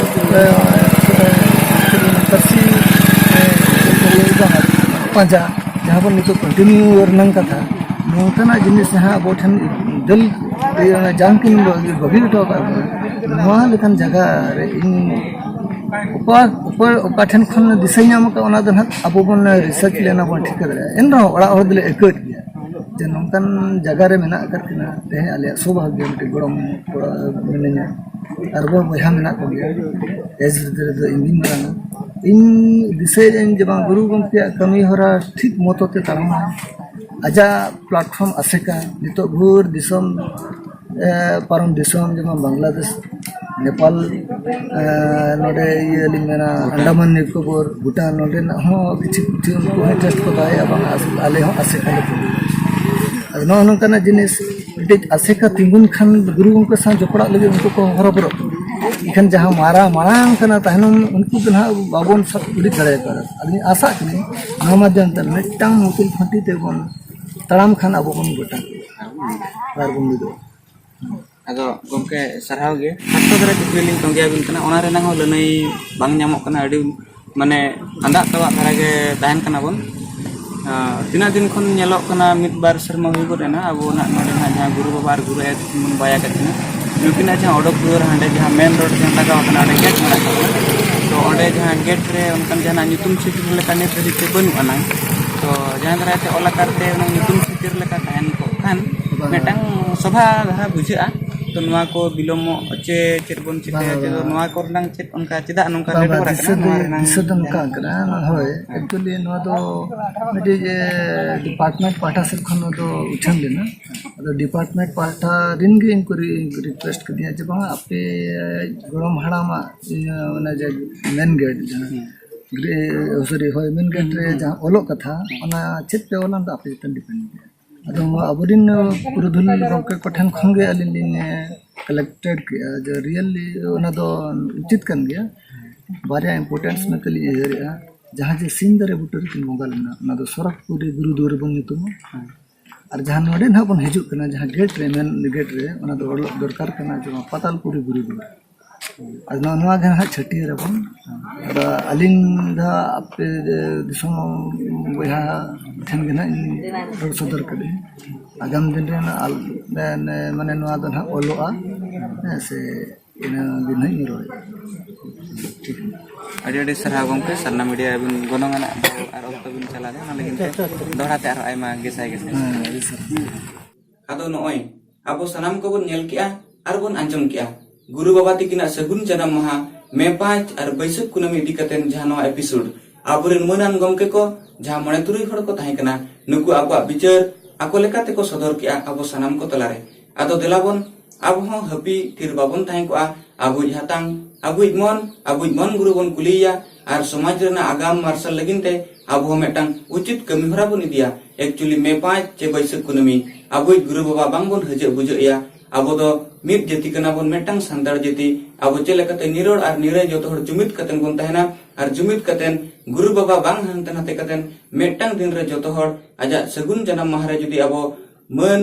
ᱮ, ᱮ, ᱯᱟᱹᱨᱥᱤ, ᱮ, ᱯᱟᱸᱡᱟ, ᱡᱟᱦᱟᱸ ᱵᱚᱱ ᱱᱤᱛᱚᱜ ᱠᱚᱱᱴᱤᱱᱤᱭᱩ ᱨᱮᱱᱟᱜ ᱠᱟᱛᱷᱟ, ᱱᱚᱝᱠᱟᱱᱟᱜ ᱡᱤᱱᱤᱥ ᱡᱟᱦᱟᱸ ᱟᱵᱚ ᱴᱷᱮᱱ ᱫᱟᱹᱞ, ᱤᱭᱟᱹ, ᱡᱟᱝ ᱠᱤᱱ ᱵᱟᱹᱜᱤ ᱦᱚᱴᱚ ᱟᱠᱟᱫ ᱵᱚᱱᱟ, ᱱᱚᱣᱟ ᱞᱮᱠᱟᱱ ᱡᱟᱭᱜᱟ ᱨᱮ ᱤᱧ ᱚᱠᱟ, ᱚᱠᱟ, ᱚᱠᱟ ᱴᱷᱮᱱ ᱠᱷᱚᱱ ᱫᱤᱥᱟᱹ ᱧᱟᱢ ᱟᱠᱟᱫ, ᱚᱱᱟ ᱫᱚ ᱱᱟᱦᱟᱜ ᱟᱵᱚ ᱵᱚᱱ ᱨᱤᱥᱟᱨᱪ ᱞᱮᱱᱟ ᱵᱚᱱ ᱴᱷᱤᱠᱟᱹ ᱫᱟᱲᱮᱭᱟᱜᱼᱟ᱾ ᱮᱱ ᱨᱮᱦᱚᱸ ᱚᱲᱟᱜ ᱦᱚᱲ ᱫᱚᱞᱮ ᱟᱹᱭᱠᱟᱹᱣᱮᱫ ᱜᱮᱭᱟ ᱡᱮ ᱱᱚᱝᱠᱟᱱ ᱡᱟᱭᱜᱟ ᱨᱮ ᱢᱮᱱᱟᱜ ᱟᱠᱟᱫ ᱠᱤᱱᱟ᱾ ᱛᱮᱦᱮᱧ ᱟᱞᱮᱭᱟᱜ ᱥᱳᱵᱷᱟᱜᱽᱭᱚ ᱢᱤᱫᱴᱤᱡ ᱜᱚᱲᱚᱢ ᱠᱚᱲᱟ ᱢᱤᱱᱟᱹᱧᱟ, ᱟᱨ ᱵᱚᱱ ᱵᱚᱭᱦᱟ ᱢᱮᱱᱟᱜ ᱠᱚᱜᱮᱭᱟ᱾ ᱮᱡᱽ ᱵᱷᱤᱛᱨᱤ ᱨᱮᱫᱚ ᱤᱧ ᱜᱤᱧ ᱢᱟᱨᱟᱝᱟ᱾ ᱤᱧ ᱫᱤᱥᱟᱹᱭᱮᱫᱟᱹᱧ ᱡᱮ ᱵᱟᱝ, ᱜᱩᱨᱩ ᱜᱚᱢᱠᱮᱭᱟᱜ ᱠᱟᱹᱢᱤ ᱦᱚᱨᱟ ᱴᱷᱤᱠ ᱢᱚᱛᱚ ᱛᱮ ᱛᱟᱲᱟᱢᱟ᱾ ᱟᱡᱟᱜ ᱯᱞᱟᱴᱯᱷᱚᱨᱢ ᱟᱥᱮᱠᱟ ᱱᱤᱛᱚᱜ ᱵᱷᱳᱨ ᱫᱤᱥᱚᱢ, ᱮ, ᱯᱟᱨᱚᱢ ᱫᱤᱥᱚᱢ, ᱡᱮᱢᱚᱱ ᱵᱟᱝᱞᱟᱫᱮᱥ, ᱱᱮᱯᱟᱞ, ᱮ, ᱱᱚᱰᱮ ᱤᱭᱟᱹ ᱞᱤᱧ ᱢᱮᱱᱟ, ᱟᱱᱰᱟᱢᱟᱱ ᱱᱤᱠᱳᱵᱚᱨ, ᱵᱷᱩᱴᱟᱱ, ᱱᱚᱰᱮᱱᱟᱜ ᱦᱚᱸ ᱠᱤᱪᱷᱩ ᱯᱩᱛᱷᱤ ᱩᱱᱠᱩ ᱦᱚᱸ ᱴᱮᱥᱴ ᱠᱚ ᱫᱚᱦᱚᱭᱟ, ᱵᱟᱝ ᱟᱥ-, ᱟᱞᱮ ᱦᱚᱸ ᱟᱥᱮᱠᱟ ᱞᱮ ᱠᱩᱞᱤ᱾ ᱟᱫᱚ ᱱᱚᱜᱼᱚ ᱱᱚᱝᱠᱟᱱᱟᱜ ᱡᱤᱱᱤᱥ ᱢᱤᱫᱴᱤᱡ ᱟᱥᱮᱠᱟ ᱛᱤᱸᱜᱩᱱ ᱠᱷᱟᱱ ᱜᱩᱨᱩ ᱜᱚᱢᱠᱮ ᱥᱟᱶ ᱡᱚᱯᱲᱟᱜ ᱞᱟᱹᱜᱤᱫ ᱩᱱᱠᱩ ᱠᱚ ᱦᱚᱨᱚᱵᱚᱨᱚᱜ ᱠᱟᱱᱟ᱾ ᱮᱱᱠᱷᱟᱱ ᱡᱟᱦᱟᱸ ᱢᱟᱨᱟᱝ ᱢᱟᱲᱟᱝ ᱠᱟᱱᱟ ᱛᱟᱭᱱᱚᱢ, ᱩᱱᱠᱩ ᱫᱚ ᱱᱟᱦᱟᱜ ᱵᱟᱵᱚᱱ ᱥᱟᱵ ᱩᱰᱩᱠ ᱫᱟᱲᱮᱭᱟᱠᱚᱣᱟ᱾ ᱟᱹᱞᱤᱧ ᱟᱥᱟᱜ ᱠᱟᱹᱱᱟᱹᱧ ᱱᱚᱣᱟ ᱢᱟᱫᱽᱫᱷᱚᱢ ᱛᱮ ᱢᱤᱫᱴᱟᱝ ᱢᱩᱛᱤᱞ ᱠᱷᱟᱹᱱᱴᱤ ᱛᱮᱵᱚᱱ ᱛᱟᱲᱟᱢ ᱠᱷᱟᱱ ᱟᱵᱚ ᱵᱚᱱ ᱜᱚᱴᱟ ᱟᱨ ᱵᱚᱱ ᱢᱤᱫᱚᱜᱼᱟ᱾ ᱟᱫᱚ ᱜᱚᱢᱠᱮ, ᱥᱟᱨᱦᱟᱣ ᱜᱮ᱾ ᱠᱷᱟᱴᱚ ᱫᱷᱟᱨᱟ ᱠᱩᱠᱞᱤ ᱞᱤᱧ ᱛᱚᱸᱜᱮ ᱟᱵᱤᱱ ᱠᱟᱱᱟ, ᱚᱱᱟ ᱨᱮᱱᱟᱜ ᱦᱚᱸ ᱞᱟᱹᱱᱟᱹᱭ ᱵᱟᱝ ᱧᱟᱢᱚᱜ ᱠᱟᱱᱟ, ᱟᱹᱰᱤ ᱢᱟᱱᱮ ᱟᱸᱫᱟᱜ ᱛᱟᱵᱟᱜ ᱫᱷᱟᱨᱟ ᱜᱮ ᱛᱟᱦᱮᱱ ᱠᱟᱱᱟ ᱵᱚᱱ᱾ ᱟᱸ, ᱛᱤᱱᱟᱹᱜ ᱫᱤᱱ ᱠᱷᱚᱱ ᱧᱮᱞᱚᱜ ᱠᱟᱱᱟ, ᱢᱤᱫ ᱵᱟᱨ ᱥᱮᱨᱢᱟ ᱦᱩᱭ ᱜᱚᱫ ᱮᱱᱟ, ᱟᱵᱚ ᱱᱟᱜ ᱱᱚᱰᱮ ᱱᱟᱜ ᱡᱟᱦᱟᱸ ᱜᱩᱨᱩ ᱵᱟᱵᱟ ᱟᱨ ᱜᱩᱨᱩ ᱟᱭᱳ ᱛᱟᱹᱠᱤᱱ ᱵᱚᱱ ᱵᱟᱭ ᱟᱠᱟᱫ ᱠᱤᱱᱟ, ᱱᱩᱠᱤᱱᱟᱜ ᱡᱟᱦᱟᱸ ᱚᱰᱚᱠ ᱫᱩᱣᱟᱹᱨ ᱦᱟᱸᱰᱮ ᱡᱟᱦᱟᱸ ᱢᱮᱱ ᱨᱳᱰ ᱨᱮ ᱞᱟᱜᱟᱣ ᱟᱠᱟᱱᱟ, ᱚᱸᱰᱮ ᱜᱮᱴ ᱢᱮᱱᱟᱜ ᱛᱟᱵᱚᱱᱟ᱾ ᱛᱚ ᱚᱸᱰᱮ ᱡᱟᱦᱟᱸ ᱜᱮᱴ ᱨᱮ ᱚᱱᱠᱟᱱ ᱡᱟᱦᱟᱱᱟᱜ ᱧᱩᱛᱩᱢ ᱥᱤᱫᱩᱨ ᱞᱮᱠᱟ ᱱᱤᱛ ᱫᱷᱟᱹᱵᱤᱡ ᱛᱮ ᱵᱟᱹᱱᱩᱜ ᱟᱱᱟᱝ᱾ ᱛᱚ ᱡᱟᱦᱟᱸ ᱫᱟᱨᱟᱭ ᱛᱮ ᱚᱞ ᱟᱠᱟᱨ ᱛᱮ ᱚᱱᱟ ᱧᱩᱛᱩᱢ ᱥᱤᱫᱩᱨ ᱞᱮᱠᱟ ᱛᱟᱦᱮᱱ ᱠᱚᱜ ᱠᱷᱟᱱ ᱵᱟᱝ᱾ ᱢᱤᱫᱴᱟᱝ ᱥᱚᱵᱷᱟ ᱫᱷᱟᱨᱟ ᱵᱩᱡᱷᱟᱹᱜᱼᱟ᱾ ᱛᱚ ᱱᱚᱣᱟ ᱠᱚ ᱵᱤᱞᱚᱢᱚᱜ ᱪᱮ ᱪᱮᱫ ᱵᱚᱱ ᱪᱤᱠᱟᱹᱭᱟ, ᱵᱟᱝ, ᱪᱮᱫ ᱵᱟᱝ᱾ ᱱᱚᱣᱟ ᱠᱚᱨᱮᱱᱟᱝ ᱪᱮᱫ ᱚᱱᱠᱟ ᱪᱮᱫᱟᱜ ᱱᱚᱝᱠᱟ ᱵᱟᱝ, ᱞᱮᱴᱚᱜ ᱵᱟᱝ, ᱠᱟᱱᱟ? ᱫᱤᱥᱟᱹ ᱫᱚ, ᱱᱚᱣᱟ ᱨᱮᱱᱟᱝ ᱫᱤᱥᱟᱹ ᱫᱚ ᱱᱚᱝᱠᱟ ᱡᱟᱦᱟᱱᱟᱜ ᱠᱟᱱᱟ, ᱦᱳᱭ, ᱦᱮᱸ᱾ Actually ᱱᱚᱣᱟ ᱫᱚ ᱢᱤᱫᱴᱤᱡ, ᱮ, ᱰᱤᱯᱟᱨᱴᱢᱮᱱᱴ ᱯᱟᱦᱴᱟ ᱥᱮᱫ ᱠᱷᱚᱱ ᱱᱚᱣᱟ ᱫᱚ ᱩᱪᱷᱟᱹᱱ ᱞᱮᱱᱟ᱾ ᱟᱫᱚ ᱰᱤᱯᱟᱨᱴᱢᱮᱱᱴ ᱯᱟᱦᱴᱟ ᱨᱮᱱ ᱜᱮ ᱤᱧ ᱠᱚ ᱨᱤ-, ᱨᱤᱠᱩᱭᱮᱥᱴ ᱠᱤᱫᱤᱧᱟ ᱡᱮ, "ᱵᱟᱝᱟ, ᱟᱯᱮ ᱜᱚᱲᱚᱢ ᱦᱟᱲᱟᱢᱟᱜ ᱤᱭᱟᱹ, ᱚᱱᱟ ᱡᱮ ᱢᱮᱱ ᱜᱮᱴ ᱡᱟᱦᱟᱸ, ᱦᱮᱸ᱾ ᱜᱨᱮ-, ᱥᱚᱨᱤ, ᱦᱳᱭ, ᱢᱮᱱ ᱜᱮᱴ ᱨᱮ ᱦᱮᱸ, ᱦᱮᱸ᱾ ᱡᱟᱦᱟᱸ ᱚᱞᱚᱜ ᱠᱟᱛᱷᱟ, ᱦᱮᱸ᱾ ᱚᱱᱟ ᱪᱮᱫ ᱯᱮ ᱚᱞᱟ, ᱚᱱᱟ ᱫᱚ ᱟᱯᱮ ᱪᱮᱛᱟᱱ ᱰᱤᱯᱮᱱᱰ ᱜᱮᱭᱟ᱾" ᱟᱫᱚ ᱱᱚᱣᱟ ᱟᱵᱚᱨᱮᱱ ᱯᱩᱨᱩᱫᱷᱩᱞ ᱜᱚᱢᱠᱮ ᱠᱚᱴᱷᱮᱱ ᱠᱷᱚᱱ ᱜᱮ ᱟᱹᱞᱤᱧ ᱞᱤᱧ ᱠᱟᱞᱮᱠᱴᱮᱰ ᱠᱮᱜᱼᱟ ᱡᱮ ᱨᱤᱭᱮᱞᱤ ᱚᱱᱟ ᱫᱚ ᱩᱪᱤᱛ ᱠᱟᱱ ᱜᱮᱭᱟ᱾ ᱵᱟᱨᱭᱟ ᱤᱢᱯᱚᱨᱴᱮᱱᱥ ᱢᱮᱱᱛᱮ ᱞᱤᱧ ᱩᱭᱦᱟᱹᱨᱮᱜᱼᱟ, ᱡᱟᱦᱟᱸ ᱡᱮ ᱥᱤᱧ ᱫᱟᱨᱮ ᱵᱩᱴᱟᱹ ᱨᱮᱠᱤᱱ ᱵᱚᱸᱜᱟ ᱞᱮᱱᱟ, ᱚᱱᱟ ᱫᱚ ᱥᱚᱨᱚᱜᱽᱯᱩᱨᱤ ᱜᱩᱨᱩ ᱫᱩᱣᱟᱨᱟ ᱵᱚᱱ ᱧᱩᱛᱩᱢᱟ᱾ ᱟᱨ ᱡᱟᱦᱟᱸ ᱱᱚᱰᱮ ᱱᱟᱦᱟᱜ ᱵᱚᱱ ᱦᱤᱡᱩᱜ ᱠᱟᱱᱟ, ᱡᱟᱦᱟᱸ ᱜᱮᱴ ᱨᱮ, ᱢᱮᱱ ᱜᱮᱴ ᱨᱮ, ᱚᱱᱟ ᱫᱚ ᱚᱞᱚᱜ ᱫᱚᱨᱠᱟᱨ ᱠᱟᱱᱟ ᱡᱮ ᱯᱟᱛᱟᱞᱯᱩᱨᱤ ᱜᱩᱨᱩ ᱫᱩᱣᱟᱨᱟ᱾ ᱟᱫᱚ ᱱᱚᱣᱟ, ᱱᱚᱣᱟ ᱜᱮ ᱦᱟᱸᱜ ᱪᱷᱟᱹᱴᱭᱟᱹᱨ ᱟᱵᱚᱱ᱾ ᱟᱫᱚ ᱟᱹᱞᱤᱧ ᱫᱚ ᱦᱟᱸᱜ ᱟᱯᱮ ᱫᱤᱥᱚᱢ ᱵᱚᱭᱦᱟ ᱴᱷᱮᱱ ᱜᱮ ᱦᱟᱸᱜ ᱤᱧ ᱨᱚᱲ ᱥᱚᱫᱚᱨ ᱠᱟᱹᱫᱟᱹᱧ᱾ ᱟᱜᱟᱢ ᱫᱤᱱ ᱨᱮ ᱱᱟᱜ ᱟᱞ-, ᱢᱟᱱᱮ, ᱢᱟᱱᱮ ᱱᱚᱣᱟ ᱫᱚ ᱦᱟᱸᱜ ᱚᱞᱚᱜᱼᱟ, ᱦᱮᱸ ᱥᱮ, ᱤᱱᱟᱹ ᱜᱮ ᱦᱟᱸᱜ ᱤᱧ ᱨᱚᱲᱮᱫᱼᱟ᱾ ᱴᱷᱤᱠ᱾ ᱟᱹᱰᱤ ᱟᱹᱰᱤ ᱥᱟᱨᱦᱟᱣ ᱜᱚᱢᱠᱮ, ᱥᱟᱨᱱᱟ ᱢᱤᱰᱤᱭᱟ ᱟᱹᱵᱤᱱ ᱜᱚᱱᱚᱝ ᱟᱱᱟᱜ ᱫᱟᱣ ᱟᱨ ᱚᱠᱛᱚ ᱵᱤᱱ ᱪᱟᱞᱟᱣ ᱞᱮᱱᱟ, ᱚᱱᱟ ᱞᱟᱹᱜᱤᱫ ᱛᱮ ᱫᱚᱦᱲᱟ ᱛᱮ ᱟᱨᱦᱚᱸ ᱟᱭᱢᱟ ᱜᱮᱥᱟᱭ ᱜᱮᱥᱟᱭ ᱦᱮᱸ, ᱥᱟᱨᱦᱟᱣ᱾ ᱟᱹᱰᱤ ᱥᱟᱨᱦᱟᱣ᱾ ᱟᱫᱚ ᱱᱚᱜᱼᱚᱭ ᱟᱵᱚ ᱥᱟᱱᱟᱢ ᱠᱚᱵᱚᱱ ᱧᱮᱞ ᱠᱮᱜᱼᱟ ᱟᱨ ᱵᱚᱱ ᱟᱸᱡᱚᱢ ᱠᱮᱜᱼᱟ, ᱜᱩᱨᱩ ᱵᱟᱵᱟ ᱛᱤᱠᱤᱱᱟᱜ ᱥᱟᱹᱜᱩᱱ ᱡᱟᱱᱟᱢ ᱢᱟᱦᱟ ᱢᱮ ᱯᱟᱸᱪ ᱟᱨ ᱵᱟᱹᱭᱥᱟᱹᱠᱷ ᱠᱩᱱᱟᱹᱢᱤ ᱤᱫᱤ ᱠᱟᱛᱮ ᱡᱟᱦᱟᱸ ᱱᱚᱣᱟ ᱮᱯᱤᱥᱳᱰ, ᱟᱵᱚᱨᱮᱱ ᱢᱟᱹᱱᱟᱱ ᱜᱚᱢᱠᱮ ᱠᱚ ᱡᱟᱦᱟᱸ ᱢᱚᱬᱮ ᱛᱩᱨᱩᱭ ᱦᱚᱲ ᱠᱚ ᱛᱟᱦᱮᱸ ᱠᱟᱱᱟ, ᱱᱩᱠᱩ ᱟᱠᱚᱣᱟᱜ ᱵᱤᱪᱟᱹᱨ ᱟᱠᱚ ᱞᱮᱠᱟ ᱛᱮᱠᱚ ᱥᱚᱫᱚᱨ ᱠᱮᱜᱼᱟ ᱟᱵᱚ ᱥᱟᱱᱟᱢ ᱠᱚ ᱛᱟᱞᱟᱨᱮ᱾ ᱟᱫᱚ ᱫᱮᱞᱟ ᱵᱚᱱ, ᱟᱵᱚ ᱦᱚᱸ ᱦᱟᱹᱯᱤ ᱛᱷᱤᱨ ᱵᱟᱵᱚᱱ ᱛᱟᱦᱮᱸ ᱠᱚᱜᱼᱟ᱾ ᱟᱵᱚᱭᱤᱡ ᱦᱟᱛᱟᱝ, ᱟᱵᱚᱭᱤᱡ ᱢᱚᱱ, ᱟᱵᱚᱭᱤᱡ ᱢᱚᱱ ᱜᱩᱨᱩ ᱵᱚᱱ ᱠᱩᱞᱤᱭᱮᱭᱟ ᱟᱨ ᱥᱚᱢᱟᱡᱽ ᱨᱮᱱᱟᱜ ᱟᱜᱟᱢ ᱢᱟᱨᱥᱟᱞ ᱞᱟᱹᱜᱤᱫ ᱛᱮ ᱟᱵᱚ ᱦᱚᱸ ᱢᱤᱫᱴᱟᱝ ᱩᱪᱤᱛ ᱠᱟᱹᱢᱤ ᱦᱚᱨᱟ ᱵᱚᱱ ᱤᱫᱤᱭᱟ᱾ Actually ᱢᱮ ᱯᱟᱸᱪ ᱪᱮ ᱵᱟᱹᱭᱥᱟᱹᱠᱷ ᱠᱩᱱᱟᱹᱢᱤ ᱟᱵᱚᱭᱤᱡ ᱜᱩᱨᱩ ᱵᱟᱵᱟ ᱵᱟᱝ ᱵᱚᱱ ᱦᱟᱹᱡᱟᱹᱜ ᱵᱩᱡᱷᱟᱹᱜ ᱮᱭᱟ, ᱟᱵᱚ ᱫᱚ ᱢᱤᱫ ᱡᱟᱹᱛᱤ ᱠᱟᱱᱟ ᱵᱚᱱ, ᱢᱤᱫᱴᱟᱝ ᱥᱟᱱᱛᱟᱲ ᱡᱟᱹᱛᱤ᱾ ᱟᱵᱚ ᱪᱮᱫ ᱞᱮᱠᱟᱛᱮ ᱱᱤᱨᱚᱲ ᱟᱨ ᱱᱤᱨᱟᱹᱭ ᱡᱚᱛᱚ ᱦᱚᱲ ᱡᱩᱢᱤᱫ ᱠᱟᱛᱮ ᱵᱚᱱ ᱛᱟᱦᱮᱱᱟ, ᱟᱨ ᱡᱩᱢᱤᱫ ᱠᱟᱛᱮ ᱜᱩᱨᱩ ᱵᱟᱵᱟ ᱵᱟᱝ ᱦᱟᱱᱛᱮ ᱱᱟᱛᱮ ᱠᱟᱛᱮ ᱢᱤᱫᱴᱟᱝ ᱫᱤᱱ ᱨᱮ ᱡᱚᱛᱚ ᱦᱚᱲ ᱟᱡᱟᱜ ᱥᱟᱹᱜᱩᱱ ᱡᱟᱱᱟᱢ ᱢᱟᱦᱟ ᱨᱮ ᱡᱩᱫᱤ ᱟᱵᱚ ᱢᱟᱹᱱ,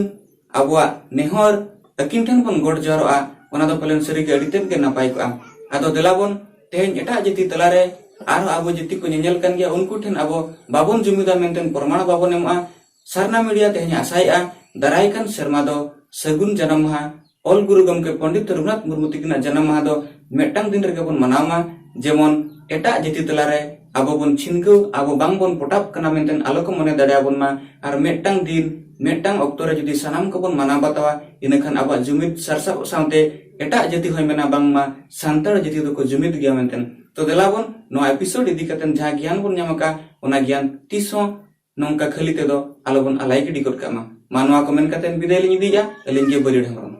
ᱟᱵᱚᱣᱟᱜ ᱱᱮᱦᱚᱨ ᱟᱹᱠᱤᱱ ᱴᱷᱮᱱ ᱵᱚᱱ ᱜᱚᱰ ᱡᱚᱦᱟᱨᱚᱜᱼᱟ, ᱚᱱᱟ ᱫᱚ ᱯᱟᱞᱮᱱ ᱥᱟᱹᱨᱤᱜᱮ ᱟᱹᱰᱤ ᱛᱮᱫ ᱜᱮ ᱱᱟᱯᱟᱭ ᱠᱚᱜᱼᱟ᱾ ᱟᱫᱚ ᱫᱮᱞᱟ ᱵᱚᱱ ᱛᱮᱦᱮᱧ ᱮᱴᱟᱜ ᱡᱟᱹᱛᱤ ᱛᱟᱞᱟᱨᱮ ᱟᱨᱦᱚᱸ ᱟᱵᱚ ᱡᱟᱹᱛᱤ ᱠᱚ ᱧᱮᱧᱮᱞ ᱠᱟᱱ ᱜᱮᱭᱟ, ᱩᱱᱠᱩ ᱴᱷᱮᱱ ᱟᱵᱚ ᱵᱟᱵᱚᱱ ᱡᱩᱢᱤᱫᱟ ᱢᱮᱱᱛᱮ ᱯᱨᱚᱢᱟᱬ ᱵᱟᱵᱚᱱ ᱮᱢᱚᱜᱼᱟ᱾ ᱥᱟᱨᱱᱟ ᱢᱤᱰᱤᱭᱟ ᱛᱮᱦᱮᱧ ᱟᱥᱟᱭᱮᱫᱼᱟ, ᱫᱟᱨᱟᱭ ᱠᱟᱱ ᱥᱮᱨᱢᱟ ᱫᱚ ᱥᱟᱹᱜᱩᱱ ᱡᱟᱱᱟᱢ ᱢᱟᱦᱟ, ᱚᱞ ᱜᱩᱨᱩ ᱜᱚᱢᱠᱮ ᱯᱚᱱᱰᱤᱛ ᱨᱚᱜᱷᱩᱱᱟᱛᱷ ᱢᱩᱨᱢᱩ ᱛᱤᱠᱤᱱᱟᱜ ᱡᱟᱱᱟᱢ ᱢᱟᱦᱟ ᱫᱚ ᱢᱤᱫᱴᱟᱝ ᱫᱤᱱ ᱨᱮᱜᱮ ᱵᱚᱱ ᱢᱟᱱᱟᱣ ᱢᱟ, ᱡᱮᱢᱚᱱ ᱮᱴᱟᱜ ᱡᱟᱹᱛᱤ ᱛᱟᱞᱟᱨᱮ ᱟᱵᱚ ᱵᱚᱱ ᱪᱷᱤᱱᱜᱟᱹᱣ, ᱟᱵᱚ ᱵᱟᱝ ᱵᱚᱱ ᱯᱚᱴᱟᱵ ᱠᱟᱱᱟ ᱢᱮᱱᱛᱮ ᱟᱞᱚ ᱠᱚ ᱢᱚᱱᱮ ᱫᱟᱲᱮᱭᱟᱵᱚᱱ ᱢᱟ᱾ ᱟᱨ ᱢᱤᱫᱴᱟᱝ ᱫᱤᱱ, ᱢᱤᱫᱴᱟᱝ ᱚᱠᱛᱚ ᱨᱮ ᱡᱩᱫᱤ ᱥᱟᱱᱟᱢ ᱠᱚᱵᱚᱱ ᱢᱟᱱᱟᱣ ᱵᱟᱛᱟᱣᱟ, ᱤᱱᱟᱹᱠᱷᱟᱱ ᱟᱵᱚᱣᱟᱜ ᱡᱩᱢᱤᱫ ᱥᱟᱨᱥᱟᱜ ᱥᱟᱶᱛᱮ ᱮᱴᱟᱜ ᱡᱟᱹᱛᱤ ᱦᱚᱸᱭ ᱢᱮᱱᱟ ᱵᱟᱝᱢᱟ ᱥᱟᱱᱛᱟᱲ ᱡᱟᱹᱛᱤ ᱫᱚᱠᱚ ᱡᱩᱢᱤᱫ ᱜᱮᱭᱟ ᱢᱮᱱᱛᱮ᱾ ᱛᱚ ᱫᱮᱞᱟ ᱵᱚᱱ ᱱᱚᱣᱟ ᱮᱯᱤᱥᱳᱰ ᱤᱫᱤ ᱠᱟᱛᱮ ᱡᱟᱦᱟᱸ ᱜᱮᱭᱟᱱ ᱵᱚᱱ ᱧᱟᱢ ᱟᱠᱟᱫ, ᱚᱱᱟ ᱜᱮᱭᱟᱱ ᱛᱤᱥ ᱦᱚᱸ ᱱᱚᱝᱠᱟ ᱠᱷᱟᱹᱞᱤ ᱛᱮᱫᱚ ᱟᱞᱚᱵᱚᱱ ᱟᱞᱟᱭ ᱜᱤᱰᱤ ᱜᱚᱫ ᱠᱟᱜ ᱢᱟ᱾ ᱢᱟ ᱱᱚᱣᱟ ᱠᱚ ᱢᱮᱱ ᱠᱟᱛᱮ ᱵᱤᱫᱟᱹᱭ ᱞᱤᱧ ᱤᱫᱤᱭᱮᱫᱼᱟ, ᱟᱹᱞᱤᱧ ᱜᱮ ᱵᱟᱹᱨᱤᱭᱟᱹᱲ ᱦᱮᱢᱵᱨᱚᱢ᱾